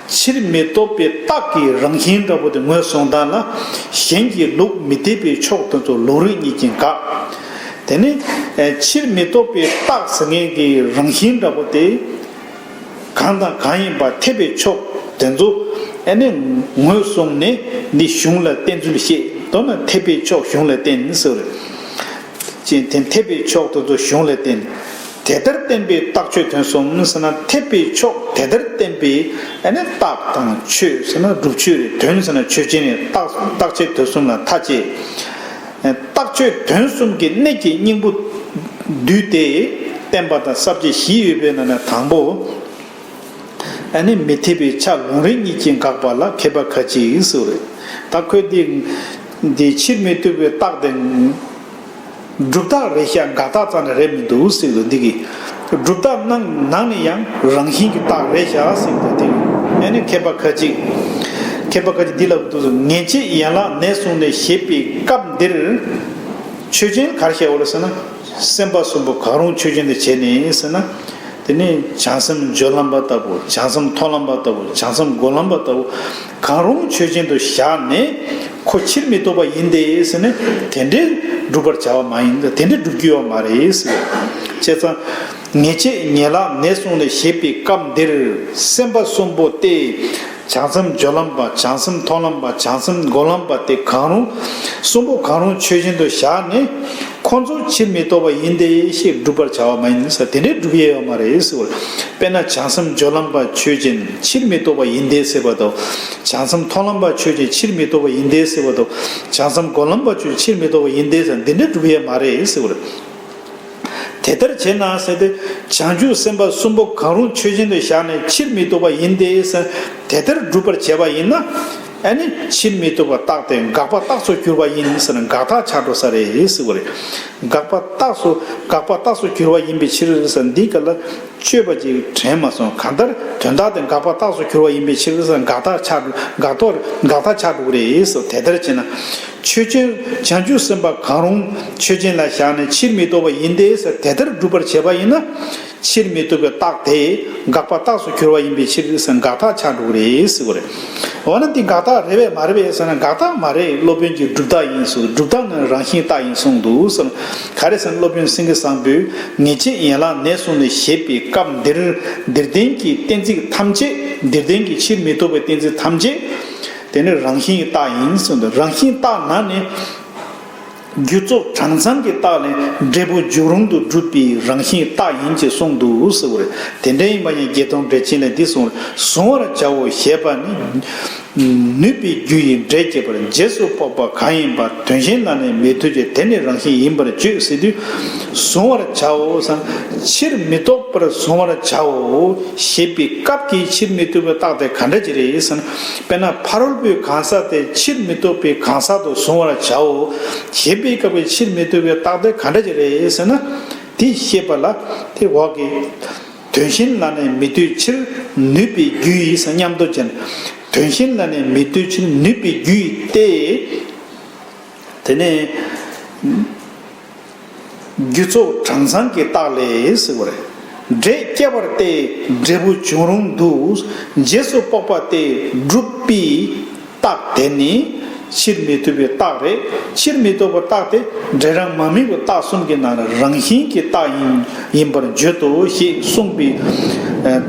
ཕྱིར་མི་ལྡོག་པའི་རྟགས་ཀྱི་རང་བཞིན་འདྲ་པོ་དེ་ངོས་བཟུང་སྟངས་ལ་གཞན་གྱི་ལུགས་མི་འཐད་པའི་ཕྱོགས་དེ་ཚོ་ལུང་རིགས་གཉིས་ཀྱིས་དགག་དེ་ནི་ཕྱིར་མི་ལྡོག་པའི་རྟགས་ཟེར་མཁན་གྱི་རང་བཞིན་འདྲ་པོ་དེ་གང་དང་གང་ཡིན་པ་འཐད་པའི་ཕྱོགས་དེ་ཚོ་ཨ་ནི་ངོས་བཟུང་ནས་འདི་གཞུང་ལ་བརྟེན་ཚུལ་བཤད། མདོར་ན་འཐད་པའི་ཕྱོགས་གཞུང་ལ་བརྟེན་ཟེར་བ་རེད། ཅེས་དེ་འཐད་པའི་ཕྱོགས་དེ་ཚོ་གཞུང་ལ་བརྟེན། དེ་ལྟར་བསྟན་པའི་རྟགས་ཆོས་དོན་གསུམ་ཟེར་ན། འཐད་པའི་ཕྱོགས་དེ་ལྟར་བསྟན་པའི་ཨ་ནི་རྟགས་དང་ཆོས་ཟེར་ན་སྒྲུབ་ཆོས་རེད། དོན་ཟེར་ན་ཆོས་ཅན་རེད། རྟགས་རྟགས་ཆོས་དོན་གསུམ་ལ་མཐའ་དཔྱད། རྟགས་ཆོས་དོན་གསུམ་གྱི་གནད་ཀྱི་སྙིང་པོ་བསྡུས་ཏེ་བསྟན་པ་དང་ས་བཅད་བཞི་ཡོད་པའི་ནང་ནས་དང་པོ། ཨ་ནི་མི་འཐད་པའི་ཆ་ལུང་རིགས་གཉིས་ཀྱིས་དགག་པ་ལ་མཁས་པ་ཁ་ཅིག་གིས་ཟེར་བ་རེད། ད་ཁོས་འདི་འདི་ཕྱིར་མི་ལྡོག་པའི་རྟགས་དེ་སྒྲུབ་རྟགས་རེད་ཤག་དགག་རྟགས་རྩ་ནས་རེད་མི་འདུག་ཟེར་གི་འདུག་འདི་གི་སྒྲུབ་རྟགས་ནང་ནང་ནས་ཡང་རང་བཞིན་གྱི་རྟགས་རེད་ཤག་ཟེར་གི་འདུག་དེ་ཨ་ནི་མཁས་པ་ཁ་ཅིག་མཁས་པ་ཁ་ཅིག་འདི་ལ་འདུག་ངེས་བྱེད་ཡན་ལག་ནས་བཟུང་ནས་ཞེས་པའི་སྐབས་འདིར་ཆོས་ཅན་ག་རེ་བཤད་འོ་ལ་ཟེར་ན། སེམས་པ་གསུམ་པོ་གང་རུང་ཆོས་ཅན་དུ་བྱས་ནས་ཟེར་ན། དེ་ནི་བྱང་སེམས་སྦྱོར་ལམ་པ་ལྟ་བུ། བྱང་སེམས་མཐོང་ལམ་པ་ལྟ་བུ། བྱང་སེམས་སྒོམ་ལམ་པ་ལྟ་བུ། གང་རུང་ཆོས་ཅན་དུ་བཞག་ནས་ཁོ་ཕྱིར་མི་ལྡོག་པ་ཡིན་ཏེ་ཟེར་ནས་དེ་འདྲའི་སྒྲུབ་པར་བྱ་བ་མ་ཡིན། དེ་འདྲའི་སྒྲུབ་རྒྱུ་ཡོད་མ་རེད་ཟེར། བྱས་ཙང་ངེས་བྱེད་ཡན་ལག་ནས་བཟུང་ནས་ཞེས་པའི་སྐབས་འདིར་སེམས་པ་གསུམ་པོ་སྟེ། བྱང་སེམས་སྦྱོར་ལམ་པ། བྱང་སེམས་མཐོང་ལམ་པ། བྱང་སེམས་སྒོམ་ལམ་པ་སྟེ་གང་རུང་གསུམ་པོ་གང་རུང་ཆོས་ཅན་དུ་བཞག་ནས། ཁོ་ཚོ་ཕྱིར་མི་ལྡོག་པ་ཡིན་ཏེ་ཞེས་སྒྲུབ་པར་བྱ་བ་མ་ཡིན་ཟེར། དེ་འདྲའི་སྒྲུབ་ཡས་ཡོད་མ་རེད་ཟེར་བ་རེད། དཔེར་ན་བྱང་སེམས་སྦྱོར་ལམ་པ་ཆོས་ཅན་ཕྱིར་མི་ལྡོག་པ་ཡིན་ཏེ་ཟེར་བ་དང་། བྱང་སེམས་མཐོང་ལམ་པ་ཆོས་ཅན་ཕྱིར་མི་ལྡོག་པ་ཡིན་ཏེ་ཟེར་བ་དང་། བྱང་སེམས་སྒོམ་ལམ་པ་ཆོས་ཅན་ཕྱིར་མི་ལྡོག་པ་ཡིན་ཏེ་ཟེར། འདི་འདྲའི་སྒྲུབ་ཡས་མ་རེད་ཟེར་བ་རེད། དེ་ལྟར་བྱས་ན་ཟེར་ཏེ། བྱང་ཆུབ་སེམས་དཔའ་གསུམ་པོ་གང་རུང་ཆོས་ཅན་དུ་བཞག་ནས་ཕྱིར་མི་ལྡོག་པ་ཡིན་ཏེ་ཟེར། དེ་ལྟར་སྒྲུབ་པར་བྱེད་པ་ཡིན་ན། ཨ་ནི་ཕྱིར་མི་ལྡོག་པའི་རྟགས་དེ་དགག་པ་རྟགས་སུ་གྱུར་པ་ཡིན་ཟེར་ན་དགག་རྟགས་ཆགས་འགྲོ་ས་རེད་ཟེར་བ་རེད། དགག་པ་རྟགས་སུ་དགག་པ་རྟགས་སུ་གྱུར་པ་ཡིན་པའི་ཕྱིར་ཟེར་འདི་ག་ལ་དཔྱོད་པ་ཅིག་དྲན་མ་སོང་། གང་ལྟར་དོན་དག་དེ་དགག་པ་རྟགས་སུ་གྱུར་པ་ཡིན་པའི་ཕྱིར་ཟེར་ན་དགག་རྟགས་ཆགས་འགྲོ་དགག་རྟོག་དགག་རྟགས་ཆགས་འགྲོ་གི་རེད་ཟེར། དེ་ལྟར་བྱས་ན། ཆོས་ཅན། བྱང་ཆུབ་སེམས་དཔའ་གང་རུང་ཆོས་ཅན་ལ་བཞག་ནས་ཕྱིར་མི་ལྡོག་པ་ཡིན་ཏེ་ཟེར་དེ་ལྟར་སྒྲུབ་པར་བྱེད་པ་ཡིན་ན། ཕྱིར་མི་ལྡོག་པའི་རྟགས་དེ་དགག་པ་རྟགས་སུ་གྱུར་པ་ཡིན་པའི་ཕྱིར་ཟེར་དགག་རྟགས་ཆགས་འགྲོ་གི་རེད་ཟེར་བ་རེད། འོ་ན་འདི་དགག་རྟགས་རེད་པས་མ་རེད་པས་ཟེར་ན་དགག་རྟགས་མ་རེད། སློབ་དཔོན་གྱི་སྒྲུབ་རྟགས་ཡིན་གསུངས། སྒྲུབ་རྟགས་ནི་རང་བཞིན་རྟགས་ཡིན་གསུངས་འདུག་ཟེར། ག་རེ་ཟེར་ན་སློབ་དཔོན་སེང་གེ་བཟང་པོས་ངེས་བྱེད་ཡན་ལག་ནས་བཟུང་ནས་ཞེས་པའི་སྐབས་འདིར་འདིར་བསྟན་གྱི་གཏན་ཚིགས་ཐམས་ཅད། འདིར་བསྟན་གྱི་ཕྱིར་མི་ལྡོག་པའི་གཏན་ཚིགས་ཐམས་ཅད། དེ་ནི་རང་བཞིན་གྱི་རྟགས་ཡིན་གསུངས་འདུག་རང་བཞིན་རྟགས་ནང་ནས་ རྒྱུ་ཚོགས་གྲངས་ཚང་གི་རྟགས་ལས་འབྲས་བུ་འབྱུང་རུང་དུ་གྲུབ་པའི་རང་བཞིན་རྟགས་ཡིན་ཅེས་གསུངས་འདུག་ཟེར་བ་རེད། དེ་འདྲ་ཡིན་པ་ཡང་བརྒྱད་སྟོང་འགྲེལ་ཆེན་ལས་འདི་གསུངས་རེད། གཟུང་བར་བྱའོ་ཞེས་པ་ནི། ནུས་པའི་རྒྱུ་ཡིས་འབྲས་བསྐྱེད་པར་རྗེས་སུ་དཔོག་པ་གང་ཡིན་པ་དོན་གཞན་ལ་ནི་མི་ལྟོས་ཀྱི་དེ་ནི་རང་བཞིན་ཡིན་པར་བརྗོད་ཟེར་དུས། གཟུང་བར་བྱའོ་ཟེར་ན་ཕྱིར་མི་ལྡོག་པར་གཟུང་བར་བྱའོ་ཞེས་པའི་སྐབས་ཀྱི་ཕྱིར་མི་ལྡོག་པའི་རྟགས་དེ་ག་འདྲ་ཅིག་རེད་ཟེར་ན། དཔེར་ན་ཕ་རོལ་པོའི་གང་ཟག་དེ་ཕྱིར་མི་ལྡོག་པའི་གང་ཟག་ཏུ་གཟུང་བར་བྱའོ་ཞེས་པའི་སྐབས་ཀྱི་ཕྱིར་མི་ལྡོག་པའི་རྟགས་དེ་ག་འདྲ་ཅིག་རེད་ཟེར་ན། དེ་ཤེས་པ་ལ་དེ་འོག་གི། དོན་གཞན་ལ་ནི་མི་ལྟོས་ཕྱིར་ནུས་པའི་རྒྱུ་ཡིས་སྙམ་དུ་བྱས། དོན་གཞན་ལ་ནི་མི་ལྟོས་ཕྱིར་ནུས་པའི་རྒྱུ་ཡིས་ཏེ། དེ་ནས་རྒྱུ་ཚོགས་གྲངས་ཚང་གི་རྟགས་ལས་ཟེར་བ་རེད། འབྲས་སྐྱེ་བར་ཏེ་འབྲས་བུ་འབྱུང་རུང་དུ་རྗེས་སུ་དཔོག་པ་སྟེ་གྲུབ་པའི་རྟགས་དེ་ནི་ཕྱིར་མི་ལྡོག་པའི་རྟགས་རེད། ཕྱིར་མི་ལྡོག་པའི་རྟགས་དེ་འབྲས་རང་མ་དམིགས་པའི་རྟགས་གསུམ་གྱི་ནང་ནས་རང་བཞིན་གྱི་རྟགས་ཡིན་ཡིན་པར་བརྗོད་དོ་ཞེས་གསུངས་པའི་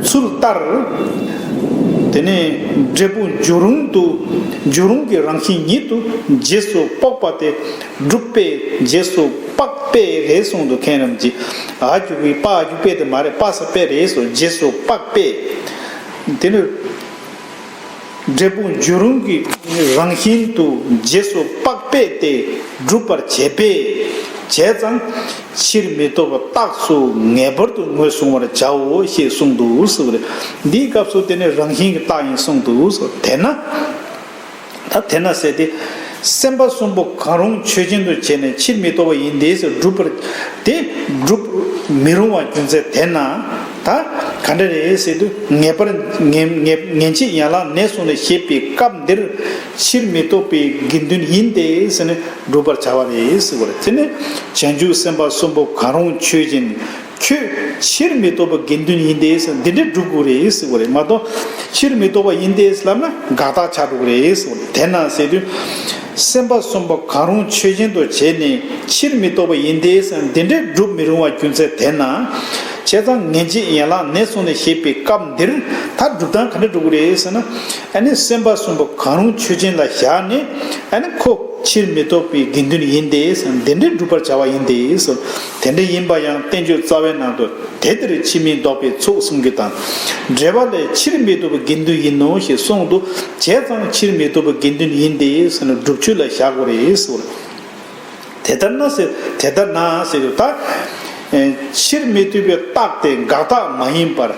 ཚུལ་ལྟར། དེ་ནས་འབྲས་བུ་འབྱུང་རུང་དུ་འབྱུང་རུང་གི་རང་བཞིན་ཉིད་དུ་རྗེས་སུ་དཔོག་པ་སྟེ་གྲུབ་པས་རྗེས་སུ་དཔག་པས་རེད་གསུངས་འདུག་མཁན་རྣམས་ཀྱིས། ཨ་རྒྱུ་གི་པ་ཨ་རྒྱུ་པས་དེ་མ་རེད། པ་ས་པས་རེད་གསུངས། རྗེས་སུ་དཔག་པས། དེ་ནི། འབྲས་བུ་འབྱུང་རུང་གི་རང་བཞིན་དུ་རྗེས་སུ་དཔག་པས་ཏེ་སྒྲུབ་པར་བྱེད་པས། བྱས་ཙང་ཕྱིར་མི་ལྡོག་པའི་རྟགས་སུ་ངེས་པར་དུ་ངོས་བཟུང་བར་བྱའོ་ཞེས་གསུངས་འདུག་ཟེར་བ་རེད། འདིའི་སྐབས་སུ་དེ་ནི་རང་བཞིན་གྱི་རྟགས་ཡིན་གསུངས་འདུག་ཟེར། དེས་ན། ད་དེས་ན་ཟེར་ཏེ། སེམས་པ་གསུམ་པོ་གང་རུང་ཆོས་ཅན་དུ་བྱས་ནས་ཕྱིར་མི་ལྡོག་པ་ཡིན་ཏེ་ཟེར་སྒྲུབ་པར་དེ་སྒྲུབ་མི་རུང་བ་རྒྱུ་མཚན་དེས་ན། ད་ག་འདྲ་རེད་ཟེར་དུས་ངེས་པར་ངེས་ངེས་ངེས་འབྱེད་ཡན་ལག་ནས་གསུངས་ནས་བཤད་པའི་སྐབས་འདིར་ཕྱིར་མི་ལྡོག་པའི་དགེ་འདུན་ཡིན་ཏེ་ཟེར་ནས་སྒྲུབ་པར་བྱ་བ་རེད་ཟེར་བ་རེད། དེ་ནི་བྱང་ཆུབ་སེམས་དཔའ་གསུམ་པོ་གང་རུང་ཆོས་ཅན། ཁྱོད་ཕྱིར་མི་ལྡོག་པའི་དགེ་འདུན་ཡིན་ཏེ་ཟེར་འདི་འདྲའི་སྒྲུབ་དགོས་རེད་ཟེར་བ་རེད་མ་གཏོགས། ཕྱིར་མི་ལྡོག་པ་ཡིན་ཏེ་ལབ་ན་དགག་རྟགས་ཆགས་འགྲོ་གི་རེད་ཟེར་བ་རེད། དེས་ན་ཟེར་དུས། སེམས་པ་གསུམ་པོ་གང་རུང་ཆོས་ཅན་དུ་བྱས་ནས་ཕྱིར་མི་ལྡོག་པ་ཡིན་ཏེ་ཟེར་འདི་འདྲའི་སྒྲུབ་མི་རུང་བ་རྒྱུ་མཚན་དེས་ན། བྱས་ཙང་ངེས་འབྱེད་ཡན་ལག་ནས་གསུངས་ནས་བཤད་པའི་སྐབས་འདིར་ད་སྒྲུབ་སྟངས་ག་འདྲ་སྒྲུབ་དགོས་རེད་ཟེར་ན། ཨ་ནི་སེམས་པ་གསུམ་པོ་གང་རུང་ཆོས་ཅན་ལ་བཞག་ནས་ཨ་ནི་ཁོ། ཕྱིར་མི་ལྡོག་པའི་དགེ་འདུན་ཡིན་ཏེ་ཟེར་འདི་འདྲའི་སྒྲུབ་པར་བྱ་བ་ཡིན་ཏེ་ཟེར། དེ་འདྲ་ཡིན་པ་ཡང་བསྟན་བཅོས་རྩ་བའི་ནང་དུ་དེ་ལྟར་ཕྱིར་མི་ལྡོག་པའི་ཚོགས་གསུམ་གྱི་དང་། འབྲེལ་བ་ལས་ཕྱིར་མི་ལྡོག་པའི་དགེ་འདུན་ཡིན་ནོ་ཞེས་གསུངས་འདུག་བྱས་ཙང་ཕྱིར་མི་ལྡོག་པའི་དགེ་འདུན་ཡིན་ཏེ་ཟེར་ན་སྒྲུབ་ཆོས་ལ་བཞག་དགོས་རེད་ཟེར། དེ་ལྟར་ན་ཟེར་དེ་ལྟར་ན་ཟེར་དུས་ད། ཕྱིར་མི་ལྡོག་པའི་རྟགས་དེ་དགག་རྟགས་མ་ཡིན་པར།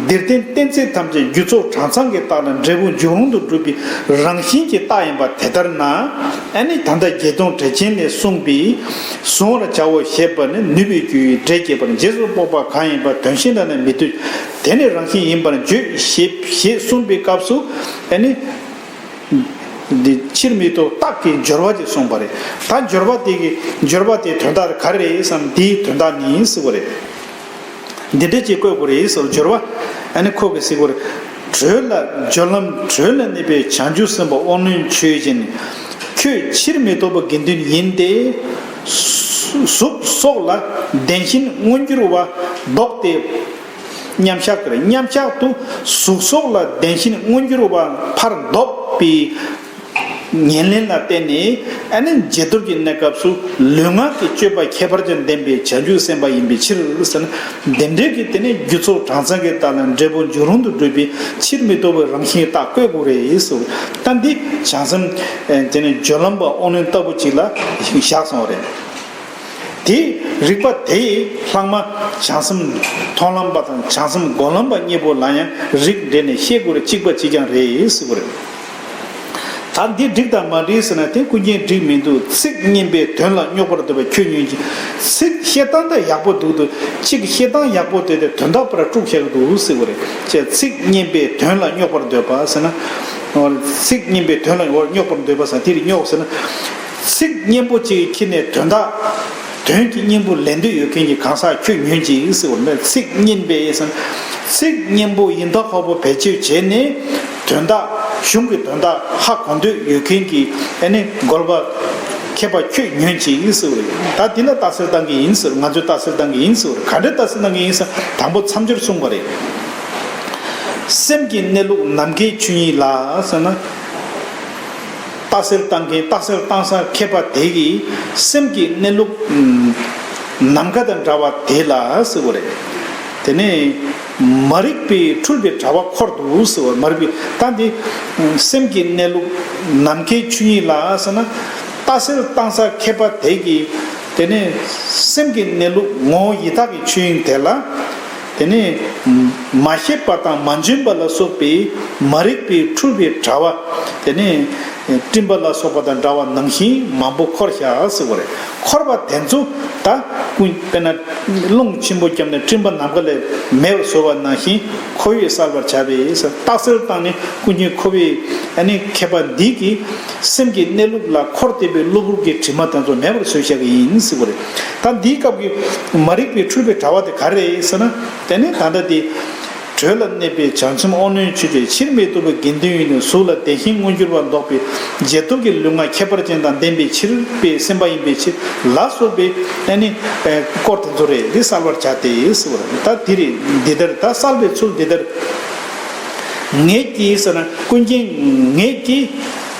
འདིར་བསྟན་གཏན་ཚིགས་ཐམས་ཅད་རྒྱུ་ཚོགས་གྲངས་ཚང་གི་རྟགས་ལ་འབྲས་བུ་འབྱུང་རུང་དུ་གྲུབ་པའི་རང་བཞིན་གྱི་རྟགས་ཡིན་པ་དེ་ལྟར་ན། ཨ་ནི་ད་ལྟ་བརྒྱད་སྟོང་འགྲེལ་ཆེན་ནས་གསུངས་པའི་གཟུང་བར་བྱའོ་ཞེས་པ་ནི་ནུས་པའི་རྒྱུ་ཡིས་འབྲས་སྐྱེད་པར་རྗེས་སུ་དཔོག་པ་གང་ཡིན་པ་དོན་གཞན་ལ་ནི་མི་ལྟོས། དེ་ནི་རང་བཞིན་ཡིན་པར་བརྗོད་ཞེས་ཞེས་གསུངས་པའི་སྐབས་སུ་ཨ་ནི། འདི་ཕྱིར་མི་ལྡོག་རྟགས་ཀྱི་སྦྱོར་བ་ཅིག་གསུངས་པ་རེད། ད་སྦྱོར་བ་དེ་གི་སྦྱོར་བ་དེའི་དོན་དག་ག་རེ་རེད་བསམ་དེའི་དོན་དག་ནི་ཟེར་བ་རེད། འདི་འདྲ་ཅིག་བཀོད་དགོས་རེད་ཟེར་སྦྱོར་བ། ཨ་ནི་ཁོ་གི་ཟེར་བ་རེད། གྲོལ་ལ་སྦྱོར་ལམ་གྲོལ་ལ་གནས་པའི་བྱང་ཆུབ་སེམས་དཔའ་དབང་རྣོན་ཆོས་ཅན། ཁྱོད་ཕྱིར་མི་ལྡོག་པའི་དགེ་འདུན་ཡིན་ཏེ། གཟུགས་སོགས་ལ་བདེན་ཞེན་མངོན་གྱུར་བ་ལྡོག་སྟེ། མཉམ་གཞག་གི་མཉམ་གཞག་ཏུ་གཟུགས་སོགས་ལ་བདེན་ཞེན་མངོན་གྱུར་བ་ཕར་ལྡོག་པའི་ཉེར་ལེན་ལ་བརྟེན་ནས་ཨ་ནི་འཇལ་དུར་གྱི་གནས་སྐབས་སུ་ལུས་ངག་གི་སྤྱོད་པ་ཁྱད་པར་ཅན་ལྡན་པའི་བྱང་ཆུབ་སེམས་དཔའ་ཡིན་པའི་ཕྱིར་ཟེར་ན། འདི་འདྲའི་གི་དེ་ནི་རྒྱུ་ཚོགས་གྲངས་ཚང་གི་རྟགས་ལ་འབྲས་བུ་འབྱུང་རུང་དུ་གྲུབ་པའི་ཕྱིར་མི་ལྡོག་པའི་རང་བཞིན་རྟགས་བཀོད་དགོས་རེད་ཟེར། ད་འདི་བྱང་སེམས་དེ་ནི་སྦྱོར་ལམ་པ་དབང་རྣོན་ལྟ་བུ་ཅིག་ལ་བཞག་སོང་བ་རེད། དེ་རིགས་པ་དེ་ལྷག་མ་བྱང་སེམས་མཐོང་ལམ་པ་དང་བྱང་སེམས་སྒོམ་ལམ་པ་གཉིས་པོ་ལ་ཡང་རིགས་འགྲེ་ནས་བཤད་དགོས་རེད། གཅིག་པ་གཅིག་རྐྱང་རེད་ཟེར་བ་རེད། ད་འདི་འགྲིག་དང་མ་འགྲིག་ཟེར་ན་དེ་ཀུན་མཁྱེན་འགྲིག་མི་འདུག་ཚིག་སྙན་པས་དོན་ལ་རྙོག་པར་འདོད་པ་ཁྱོད་ཉོན་ཅིག་ཚིག་བཤད་སྟངས་དེ་ཡག་པོ་འདུག་འདུག་གཅིག་བཤད་སྟངས་ཡག་པོ་དེ་དེ་དོན་དག་པར་དཀྲུག་བྱ་གི་འདུག་ཟེར་བ་རེད། ཅེས་ཚིག་སྙན་པས་དོན་ལ་རྙོག་པར་འདོད་པ་ཟེར་ན། ཚིག་སྙན་པས་དོན་ལ་རྙོག་པར་འདོད་པ་ཟེར་ན་དེ་རེད། རྙོག་ཟེར་ན། ཚིག་སྙན་པོ་ཅིག་ཁྱེར་ནས་དོན་དག་དོན་གྱི་སྙིང་པོ་ལེན་འདོད་ཡོད་མཁན་གྱི་གང་ཟག་ཁྱོད་ཉོན་ཅིག་ཟེར་བ་ནི་ཚིག་སྙན་པས་ཟེར་ན། ཚིག་སྙན་པོ་ཡིན་མདོག་ཁ་པོ་བེད་སྤྱོད་བྱས་ནས་དོན་དག་གཞུང་གི་དོན་དག་ཧ་གོ་འདོད་ཡོད་མཁན་གྱི་ཨ་ནི་རྒོལ་བ་མཁས་པ་ཁྱོད་ཉོན་ཅིག་ཟེར་བ་རེད། ད་འདི་ལ་རྟགས་གསལ་བཏང་གི་ཡིན་ཟེར། ང་ཚོས་རྟགས་གསལ་བཏང་གི་ཡིན་ཟེར། ག་འདྲའི་རྟགས་གསལ་བཏང་གི་ཡིན་ཟེར། དང་པོ་མཚམས་སྦྱོར་གསུངས་པ་རེད། སེམས་ཀྱི་གནས་ལུགས་ནམ་མཁའི་ཆོས་ཉིད་ལ་ཟེར་ན། རྟགས་གསལ་བཏང་མཁན། རྟགས་གསལ་བཏང་ས་མཁས་པ་དེ་གིས་སེམས་ཀྱི་གནས་ལུགས་ནམ་མཁའ་དང་འདྲ་བ་དེ་ལ་ཟེར་བ་རེད། དེ་ནས་མ་རིག་པའི་འཁྲུལ་པའི་དྲ་བ་འཁོར་འདུག་ཟེར་བ། མ་རིག་པའི་ད་འདི་སེམས་ཀྱི་གནས་ལུགས་ནམ་མཁའི་ཆོས་ཉིད་ལ་ཟེར་ན། རྟགས་གསལ་བཏང་ས་མཁས་པ་དེ་གིས་དེ་ནས་སེམས་ཀྱི་གནས་ལུགས་ངོ་བོ་ཡི་དྭགས་ཀྱི་ཆོས་དབྱིངས་དེ་ལ། དེ་ནས་མ་ཤེས་པ་དང་མ་འཇོན་པ་ལ་སོགས་པའི་མ་རིག་པའི་འཁྲུལ་པའི་དྲ་བ། དེ་ནས་སྤྲིན་པ་ལ་སོགས་པ་དང་འདྲ་བ་ནང་བཞིན་མང་པོ་འཁོར་བཞག་ཟེར་བ་རེད། འཁོར་བ་དེ་ཚོ་ད་ཀུན། དཔེར་ན་རླུང་ཆེན་པོ་བརྒྱབ་ནས་སྤྲིན་པ་ནམ་མཁའ་ལས་མེད་པར་བཟོ་བ་ནང་བཞིན། ཁོ་བོས་བསལ་བར་བྱ་བའི་ཟེར། རྟགས་གསལ་བཏང་ནས་ཀུན་མཁྱེན་ཁོ་བོས། ཨ་ནི་མཁས་པ་འདི་གིས་སེམས་ཀྱི་གནས་ལུགས་ལ་འཁོར་བསྡད་པའི་གློ་བུར་གྱི་དྲི་མ་དེ་ཚོ་མེད་པར་བཟོས་བཞག་གི་ཡིན་ཟེར་བ་རེད། ད་འདིའི་སྐབས་ཀྱི་མ་རིག་པའི་འཁྲུལ་པའི་དྲ་བ་དེ་ག་རེ་རེད་ཟེར་ན། དེ་ནི་ད་ལྟ་དེ། དྲོད་ལ་གནས་པའི་བྱང་སེམས་དབང་རྣོན་ཆོས་ཅན། ཕྱིར་མི་ལྡོག་པའི་དགེ་འདུན་ཡིན་ནོ། གཟུགས་ལ་བདེ་ཞིང་མངོན་གྱུར་པ་ལྡོག་པའི་རྗེས་ཐོབ་ཀྱི་ལུས་ངག་ཁྱད་པར་ཅན་དང་ལྡན་པའི་ཕྱིར་པའི་སེམས་པ་ཡིན་པའི་ཕྱིར་ལ་སོགས་པའི། ཨ་ནི་སྐོར་དེ་ཚོ་རེད། འདི་བསལ་བར་བྱ་སྟེ་ཟེར་བ་རེད། ད་འདི་རེད། འདི་ལྟར་ད་བསལ་བའི་ཚུལ་འདི་ལྟར། ངེད་ཀྱིས་ཟེར་ན་ཀུན་མཁྱེན་ངེད་ཀྱིས་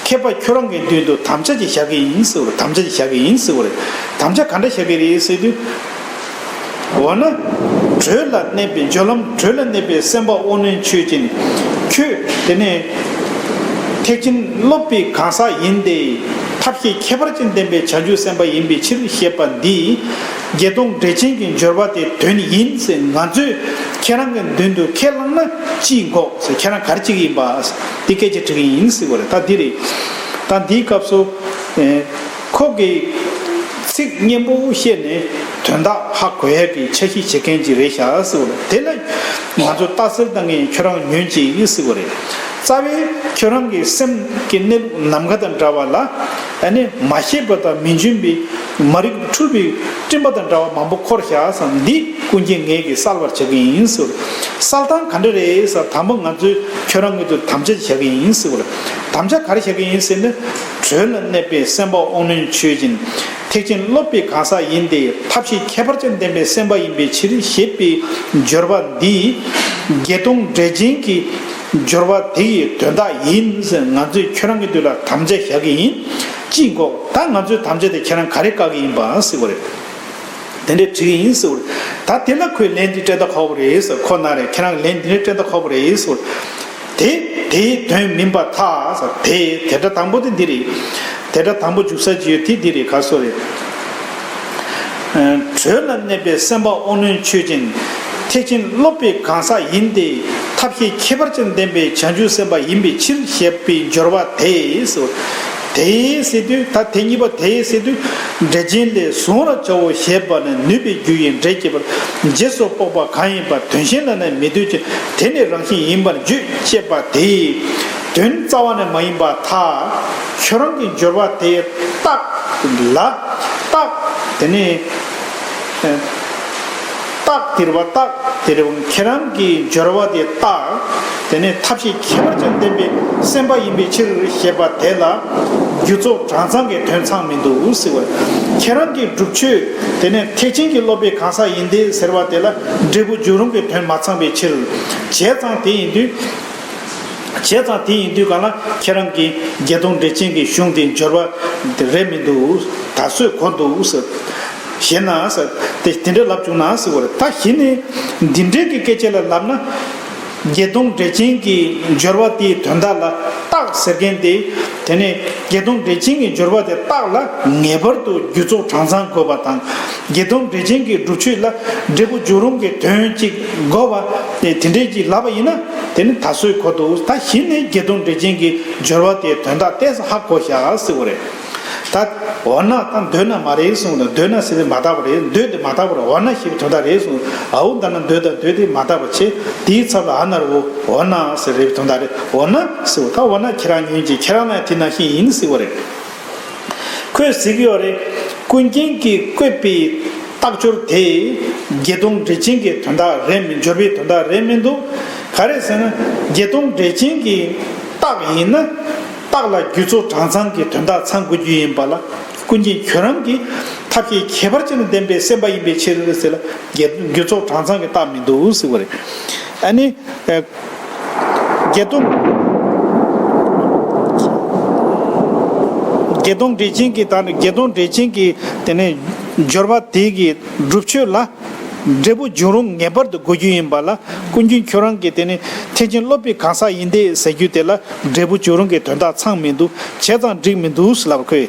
མཁས་པ་ཁྱོད་རང་གི་མདུན་དུ་དམ་བཅའ་ཅིག་བཞག་གི་ཡིན་ཟེར་བ་རེད། དམ་བཅའ་ཅིག་བཞག་གི་ཡིན་ཟེར་བ་རེད། དམ་བཅའ་ག་འདྲ་བཞག་གི་རེད་ཟེར་དུས། འོ་ན། དྲོད་ལ་གནས་པའི། སྦྱོར་ལམ་དྲོད་ལ་གནས་པའི་སེམས་དཔའ་དབང་རྣོན་ཆོས་ཅན། ཁྱོད་དེ་ནས་ཐེག་ཆེན་སློབ་པའི་གང་ཟག་ཡིན་ཏེ། ཐབས་ཤེས་ཁྱད་པར་ཅན་ལྡན་པའི་བྱང་ཆུབ་སེམས་དཔའ་ཡིན་པའི་ཕྱིར་ཞེས་པ་འདིས། བརྒྱད་སྟོང་འགྲེལ་ཆེན་གྱི་སྦྱོར་བ་དེ་དོན་ཡིན་ཟེར། ང་ཚོས་ཁྱེད་རང་གི་མདུན་དུ་ཁས་བླངས་ན་ཅི་འགོག་ཟེར། ཁྱེད་རང་ག་རེ་བྱེད་ཀྱི་ཡིན་པ། འདི་སྐད་ཆ་དྲི་གི་ཡིན་ཟེར་བ་རེད། ད་འདི་རེད། ད་འདིའི་སྐབས་སུ། ཨེ། ཁོ་གིས་ཚིག་སྙན་པོ་བཤད་ནས་དོན་དག་ཧ་གོ་ཡག་གི་འཆར་གཞི་བྱེད་མཁན་ཅིག་རེད་ཤག་ཟེར་བ་རེད། དེ་ལ་ང་ཚོ་རྟགས་གསལ་བཏང་མཁན་ཁྱོད་རང་ཉོན་ཅིག་ཟེར་བ་རེད། རྩ་བའི་ཁྱོད་རང་གི་སེམས་ཀྱི་གནས་ལུགས་ནམ་མཁའ་དང་འདྲ་བ་ལ། ཨ་ནི་མ་ཤེས་པ་དང་མི་འཇོན་པའི་མ་རིག་འཁྲུལ་པའི་སྤྲིན་པ་དང་འདྲ་བ་མང་པོ་འཁོར་བཞག་བསམ། འདི་ཀུན་མཁྱེན་ངེད་ཀྱིས་བསལ་བར་བྱ་གི་ཡིན་ཟེར། བསལ་སྟངས་ག་འདྲ་རེད་ཟེར། དང་པོ་ང་ཚོས་ཁྱོད་རང་གི་དུ་དམ་བཅའ་བྱ་གི་ཡིན་ཟེར། དམ་བཅའ་ག་རེ་བྱ་གི་ཡིན་ཟེར་ན། དྲོད་ལ་གནས་པའི་སེམས་དཔའ་དབང་རྣོན་ཆོས་ཅན། ཐེག་ཆེན་སློབ་པའི་གང་ཟག་ཡིན་ཏེ། ཐབས་ཤེས་ཁྱད་པར་ཅན་ལྡན་པའི་སེམས་དཔའ་ཡིན་པའི་ཕྱིར་ཞེས་པའི་སྦྱོར་བ་འདི། བརྒྱད་སྟོང་འགྲེལ་ཆེན་གྱི་སྦྱོར་བ་དེ་ཡི་དོན་དག་ཡིན་ཟེར། ང་ཚོས་ཁྱོད་རང་གི་དུས་ལ་དམ་བཅའ་བཞག་གི་ཡིན། ཅི་འགོག་ད་ང་ཚོའི་དམ་བཅའ་དེ་ཁྱེད་རང་ག་རེ་བཀག་གི་ཡིན་པ་ཟེར་བ་རེད། དེ་འདྲའི་དྲི་གི་ཡིན་ཟེར་བ་རེད། ད་དེ་ལ་ཁོས་ལན་འདི་སྤྲད་ད་ཁོག་པ་རེད་ཟེར། ཁོ་ན་རེད། ཁྱེད་རང་ལན་འདི་འདྲ་སྤྲད་ད་ཁོག་པ་རེད་ཟེར་བ་རེད། དེ་དེའི་དོན་མིན་པར་ཐལ་ཟེར། དེ་དེ་སྒྲ་དང་པོ་དེ་འདི་རེད། དེ་སྒྲ་དང་པོ་འཇུག་ས་ཅིག་ཡོད། དེ་འདི་རེད། ག་སོ་རེད། དྲོད་ལ་གནས་པའི་སེམས་དཔའ་དབང་རྣོན་ཆོས་ཅན། ཐེག་ཆེན་སློབ་པའི་གང་ཟག་ཡིན་ཏེ། ཐབས་ཤེས་ཁྱད་པར་ཅན་ལྡན་པའི་བྱང་ཆུབ་སེམས་དཔའ་ཡིན་པའི་ཕྱིར་ཞེས་པའི་སྦྱོར་བ་དེས། དེས་ཟེར་དུས། ད་དེ་གཉིས་པ་དེས་ཟེར་དུས། འགྲེལ་ཆེན་ལས་གཟུང་རབ་བྱའོ་ཞེས་པ་ནི་ནུས་པའི་རྒྱུ་ཡིས་འབྲས་སྐྱེད་པར་རྗེས་སུ་དཔོག་པ་གང་ཡིན་པ་དོན་གཞན་ལ་ནི་མི་ལྟོས་ཀྱང་དེ་ནི་རང་བཞིན་ཡིན་པར་བརྗོད་ཅེས་པ་དེས་དོན་རྩ་བ་ནས་མ་ཡིན་པར་ཐལ། ཁྱོད་རང་གི་སྦྱོར་བ་དེའི་རྟགས་ལ། རྟགས་དེ་ནི། རྟགས་དེ་རེད་པ། རྟགས་དེ་རེད་པ། ཁྱེད་རང་གི་སྦྱོར་བ་དེ་རྟགས། དེ་ནས་ཐབས་ཤེས་ཁྱད་པར་ཅན་ལྡན་པའི་སེམས་དཔའ་ཡིན་པའི་ཕྱིར་ཞེས་པ་དེ་ལ། རྒྱུ་ཚོགས་གྲངས་ཚང་གི་དོན་ཚང་མི་འདུག་ཟེར་བ། ཁྱེད་རང་གི་སྒྲུབ་མཆོད་དེ་ནས་ཐེག་ཆེན་གྱི་སློབ་པའི་གང་ཟག་ཡིན་ཏེ་ཟེར་བ་དེ་ལ་འབྲས་བུ་འཇུག་རུང་གི་དོན་མ་ཚང་བའི་ཕྱིར། བྱས་ཙང་དེ་ཡིན་དུས། བྱས་ཙང་དེ་ཡིན་དུས་གང་ལ་ཁྱེད་རང་གིས་བརྒྱད་སྟོང་འགྲེལ་ཆེན་གྱི་གཞུང་དེ་སྦྱོར་བ་དེ་རེད་མི་འདུག་ད་གཟོད་གོ་འདུག་ཟེར། ཞེ་ན་ཟེར། དེ་དེ་འདྲ་ལབ་བྱུང་ན་ཟེར་བ་རེད། ད་གཞི་ནས་འདི་འདྲའི་གི་སྐད་ཆ་ལ་ལབ་ན། བརྒྱད་སྟོང་འགྲེལ་ཆེན་གྱི་སྦྱོར་བ་དེའི་དོན་དག་ལ་རྟགས་ཟེར་མཁན་དེ། དེ་ནས་བརྒྱད་སྟོང་འགྲེལ་ཆེན་གྱི་སྦྱོར་བ་དེ་རྟགས་ལ་ངེས་པར་དུ་རྒྱུ་ཚོགས་གྲངས་ཚང་དགོས་པ་དང་། བརྒྱད་སྟོང་འགྲེལ་ཆེན་གྱི་སྒྲུབ་མཆོད་ལ་འབྲས་བུ་འཇུག་རུང་གི་དོན་གཅིག་དགོས་པ་དེ་དེ་འདྲའི་གཅིག་ལབ་པ་ཡིན་ན། དེ་ནི་ད་གཟོད་གོ་འདུག་ད་གཞི་ནས་བརྒྱད་སྟོང་འགྲེལ་ཆེན་གྱི་སྦྱོར་བ་དེའི་དོན་དག་ཏོག་ཙམ་ཧ་གོ་བཞག་ཟེར་བ་རེད། ད་འོ་ན་ད་འདོད་ན་མ་རེད་གསུངས་དང་། འདོད་ན་ཟེར་དེ་མ་དག་པ་རེད། འདོད་དེ་མ་དག་པ་རེད། འོ་ན་ཞེས་པའི་དོན་དག་རེད་གསུངས། ཨའུ་ད་ན་འདོད་དང་འདོད་དེ་མ་དག་པ་བྱས། དེའི་ཚབ་ལ་ཨ་ན་རོ། འོ་ན་ཟེར་རེད་པའི་དོན་དག་རེད། འོ་ན་ཟེར་བ་ད་འོ་ན་ཁྱེད་རང་ཉོན་ཅིག་ཁྱེད་རང་ལ་དེ་ནང་བཞིན་ཡིན་ཟེར་བ་རེད། ཁོས་ཟེར་གྱི་ཡོད་རེད། ཀུན་མཁྱེན་གྱིས་བཀོད་པའི་རྟགས་སྦྱོར་དེ་བརྒྱད་སྟོང་འགྲེལ་ཆེན་གྱི་དོན་དག་རེད་མིན། སྦྱོར་བའི་དོན་དག་རེད་མི་འདུག་ག་རེ་ཟེར་ན། བརྒྱད་སྟོང་འགྲེལ་ཆེན་གྱི་རྟགས་ཡིན་ན། རྟགས་ལ་རྒྱུ་ཚོགས་གྲངས་ཚང་གི་དོན་དག་ཚང་དགོས་རྒྱུ་ཡིན་པ་ལ། ཀུན་མཁྱེན་ཁྱོད་རང་གིས་ཐབས་ཤེས་ཁྱད་པར་ཅན་ལྡན་པའི་སེམས་དཔའ་ཡིན་པའི་ཕྱིར་ཟེར་ལ། རྒྱུ་རྒྱུ་ཚོགས་གྲངས་ཚང་གི་རྟགས་མི་འདུག་ཟེར་བ་རེད། ཨ་ནི། ཨེ། བརྒྱད་སྟོང་ བརྒྱད་སྟོང་འགྲེལ་ཆེན་གྱི་དང་བརྒྱད་སྟོང་འགྲེལ་ཆེན་གྱི་དེ་ནས་སྦྱོར་བ་དེ་གི་སྒྲུབ་ཆོས་ལ་འབྲས་བུ་འབྱུང་རུང་ངེས་པར་དུ་དགོས་རྒྱུ་ཡིན་པ་ལ། ཀུན་མཁྱེན་ཁྱོད་རང་གིས་དེ་ནས་ཐེག་ཆེན་སློབ་པའི་གང་ཟག་ཡིན་ཏེ་ཟེར་རྒྱུ་དེ་ལ་འབྲས་བུ་འབྱུང་རུང་གི་དོན་དག་ཚང་མི་འདུག་བྱས་ཙང་འགྲིག་མི་འདུག་ཟེར་ལབ་ཁོས།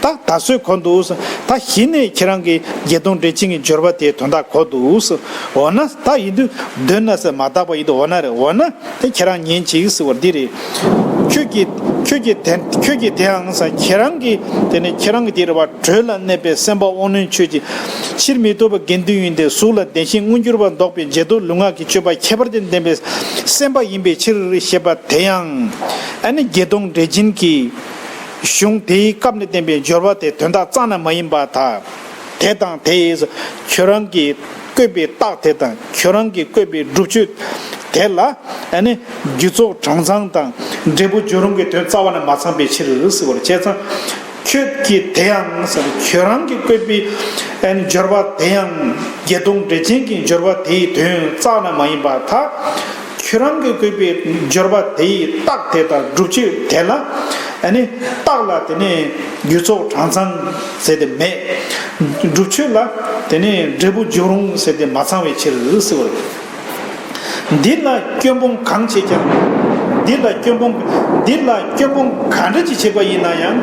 ད་ད་གཟོད་གོ་འདུག་ད་གཞི་ནས་ཁྱེད་རང་གིས་བརྒྱད་སྟོང་འགྲེལ་ཆེན་གྱི་སྦྱོར་བ་དེའི་དོན་དག་གོ་འདུག་འོ་ན་ད་ཡིན་དུས་འདོད་ན་ཟེར་མ་དག་པ་ཡིན་དུས་འོ་ན་རེད། འོ་ན་དེ་ཁྱེད་རང་ཉན་ཅིག་ཟེར་བ་འདི་རེད། ཁྱོད་ཀྱིས་ཁྱོད་ཀྱིས་དེ་ཁྱོད་ཀྱིས་དེའང་ཟེར། ཁྱེད་རང་གིས་དེ་ནས་ཁྱེད་རང་གིས་དེ་རེད་བ། དྲོད་ལ་གནས་པའི་སེམས་དཔའ་དབང་རྣོན་ཁྱོད་ཀྱིས། ཕྱིར་མི་ལྡོག་པའི་དགེ་འདུན་ཡིན་ཏེ། གཟུགས་ལ་བདེན་ཞེན་མངོན་གྱུར་བ་འདོགས་པའི་འབྱེད་སྡུག་ལུས་ངག་གི་སྤྱོད་པ་ཁྱད་པར་ཅན་ལྡན་པའི་སེམས་པ་ཡིན་པའི་ཕྱིར་ཞེས་པ་དེ་ཡང་། ཨ་ནི་བརྒྱད་སྟོང་འགྲེལ་ཆེན་གྱི་གཞུང་དེའི་སྐབས་ནས་བསྟན་པའི་སྦྱོར་བ་དེ་དོན་དག་རྩ་ནས་མ་ཡིན་པར་ཐལ། དེ་དང་དེ་ཡིས་ཁྱོད་རང་གིས་བཀོད་པའི་རྟགས་དེ་དང་ཁྱོད་རང་གིས་བཀོད་པའི་སྒྲུབ་ཆོས་དེ་ལ་ཨ་ནི་རྒྱུ་ཚོགས་གྲངས་ཚང་དང་འབྲས་བུ་འབྱུང་རུང་གི་དོན་རྩ་བ་ནས་མ་ཚང་བའི་ཕྱིར་ཟེར་བ་རེད། བྱས་ཙང་ཁྱོད་ཀྱིས་དེ་ཡང་ཟེར། ཁྱོད་རང་གིས་བཀོད་པའི་ཨ་ནི་སྦྱོར་བ་དེ་ཡང་བརྒྱད་སྟོང་འགྲེལ་ཆེན་གྱི་སྦྱོར་བ་དེའི་དོན་རྩ་བ་ནས་མ་ཡིན་པར་ཐལ། ཁྱོད་རང་གིས་བཀོད་པའི་སྦྱོར་བ་དེ་ཡི་རྟགས་དེ་དང་སྒྲུབ་ཆོས་དེ་ལ་ཨ་ནི་རྟགས་ལ་དེ་ནས་རྒྱུ་ཚོགས་གྲངས་ཚང་ཟེར་དེ་མེད། སྒྲུབ་ཆོས་ལ་དེ་ནས་འབྲས་བུ་འབྱུང་རུང་ཟེར་དེ་མ་ཚང་བའི་ཕྱིར་ཟེར་བ་རེད། འདི་ལ་སྐྱོན་སྤོང་གང་བྱེད་ཀྱང་། འདི་ལ་སྐྱོན་སྤོང་། འདི་ལ་སྐྱོན་སྤོང་ག་འདྲ་ཅིག་བྱེད་པ་ཡིན་ན་ཡང་།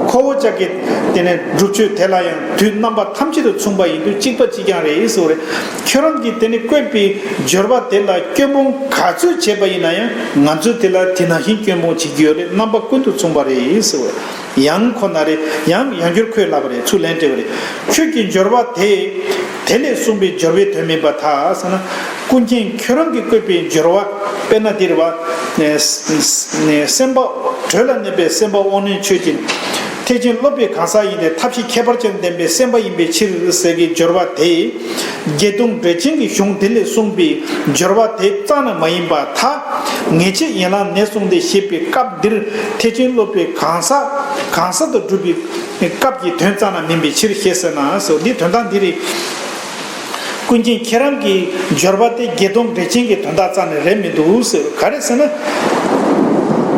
ཁོ་བོ་ཅག་གི་དེ་ནས་སྒྲུབ་ཆོས་དེ་ལ་ཡང་དུས་རྣམ་པ་ཐམས་ཅད་དུ་མཚུངས་པ་ཡིན་དུས་གཅིག་པ་གཅིག་རྐྱང་རེད་ཟེར་བ་རེད། ཁྱོད་རང་གིས་དེ་ནི་བཀོད་པའི་སྦྱོར་བ་དེ་ལ་སྐྱོན་སྤོང་ག་ཚོད་བྱས་པ་ཡིན་ན་ཡང་ང་ཚོས་དེ་ལ་དེ་ནང་བཞིན་སྐྱོན་སྤོང་བྱེད་ཀྱི་ཡོད་རེད། རྣམ་པ་ཀུན་ཏུ་མཚུངས་པ་རེད་ཟེར་བ་རེད། ཡང་ཁོ་ན་རེ་ཡང་ཡང་བསྐྱར་ཁོས་ལབ་པ་རེད། ཚུར་ལན་སྤྲད་པ་རེད། ཁྱོད་ཀྱི་སྦྱོར་བ་དེ་དེ་ལས་གསུངས་པའི་སྦྱོར་བའི་དོན་མིན་པར་ཐལ་ཟེར་ན། ཀུན་མཁྱེན་ཁྱོད་རང་གིས་བཀོད་པའི་སྦྱོར་བ་དཔེར་ན་འདིར་བ། ནས་ནས་སེམས་དཔའ་དྲོད་ལ་གནས་པའི་སེམས་དཔའ་དབང་རྣོན་ཁྱོད་ཀྱིས། ཐེག་ཆེན་སློབ་པའི་གང་ཟག་ཡིན་ཏེ། ཐབས་ཤེས་ཁྱད་པར་ཅན་ལྡན་པའི་སེམས་དཔའ་ཡིན་པའི་ཕྱིར་ཟེར་གྱི་སྦྱོར་བ་དེ། བརྒྱད་སྟོང་འགྲེལ་ཆེན་གྱི་གཞུང་དེ་ལས་གསུངས་པའི་སྦྱོར་བ་དེ་རྩ་ནས་མ་ཡིན་པར་ཐལ། ངེས་བྱེད་ཡན་ལག་ནས་གསུངས་ཏེ་ཞེས་པའི་སྐབས་འདིར་ཐེག་ཆེན་སློབ་པའི་གང་ཟག་གང་ཟག་ཏུ་གྲུབ་པའི་སྐབས་ཀྱི་དོན་རྩ་ནས་མིན་པའི་ཕྱིར་ཞེས་ཟེར་ན་ཟེར། འདི་དོན་དག་འདི་རེད། ཀུན་མཁྱེན་ཁྱེད་རང་གི་སྦྱོར་བ་དེ་བརྒྱད་སྟོང་འགྲེལ་ཆེན་གྱི་དོན་དག་རྩ་ནས་རེད་མི་འདུག་ཟེར། ག་རེ་ཟེར་ན།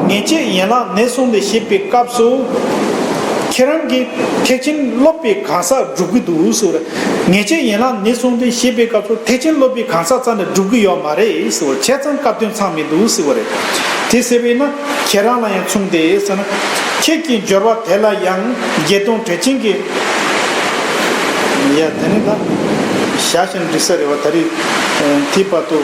ངེས་བྱེད་ཡན་ལག་ནས་གསུངས་ཏེ་ཞེས་པའི་སྐབས་སུ། ཁྱེད་རང་གིས་ཐེག་ཆེན་སློབ་པའི་གང་ཟག་སྒྲུབ་ཀྱི་འདུག་ཟེར། ངེས་བྱེད་ཡན་ལག་ནས་གསུངས་ཏེ་ཞེས་པའི་སྐབས་སུ་ཐེག་ཆེན་སློབ་པའི་གང་ཟག་རྩ་ནས་སྒྲུབ་ཀྱི་ཡོད་མ་རེད་ཟེར། བྱས་ཙང་སྐབས་དོན་ཚང་མི་འདུག་ཟེར་བ་རེད། དེ་ཟེར་བས་ན་ཁྱེད་རང་ལ་ཡང་མཚུངས་ཏེ་ཟེར་ན། ཁྱེད་ཀྱི་སྦྱོར་བ་དེ་ལ་ཡང་བརྒྱད་སྟོང་འགྲེལ་ཆེན་གྱི། ཡ་དེ་ནི་ད་བཞག་བཞིན་འགྲིག་ས་རེད་བ། ད་རེས་དེ་བར་དུ་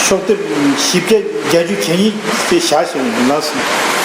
ཤོག་ལྡེབ་བཞི་བརྒྱ་བརྒྱད་ཅུ་གྱ་གཉིས་དེ་བཞག་བཞིན་ལགས་སོ།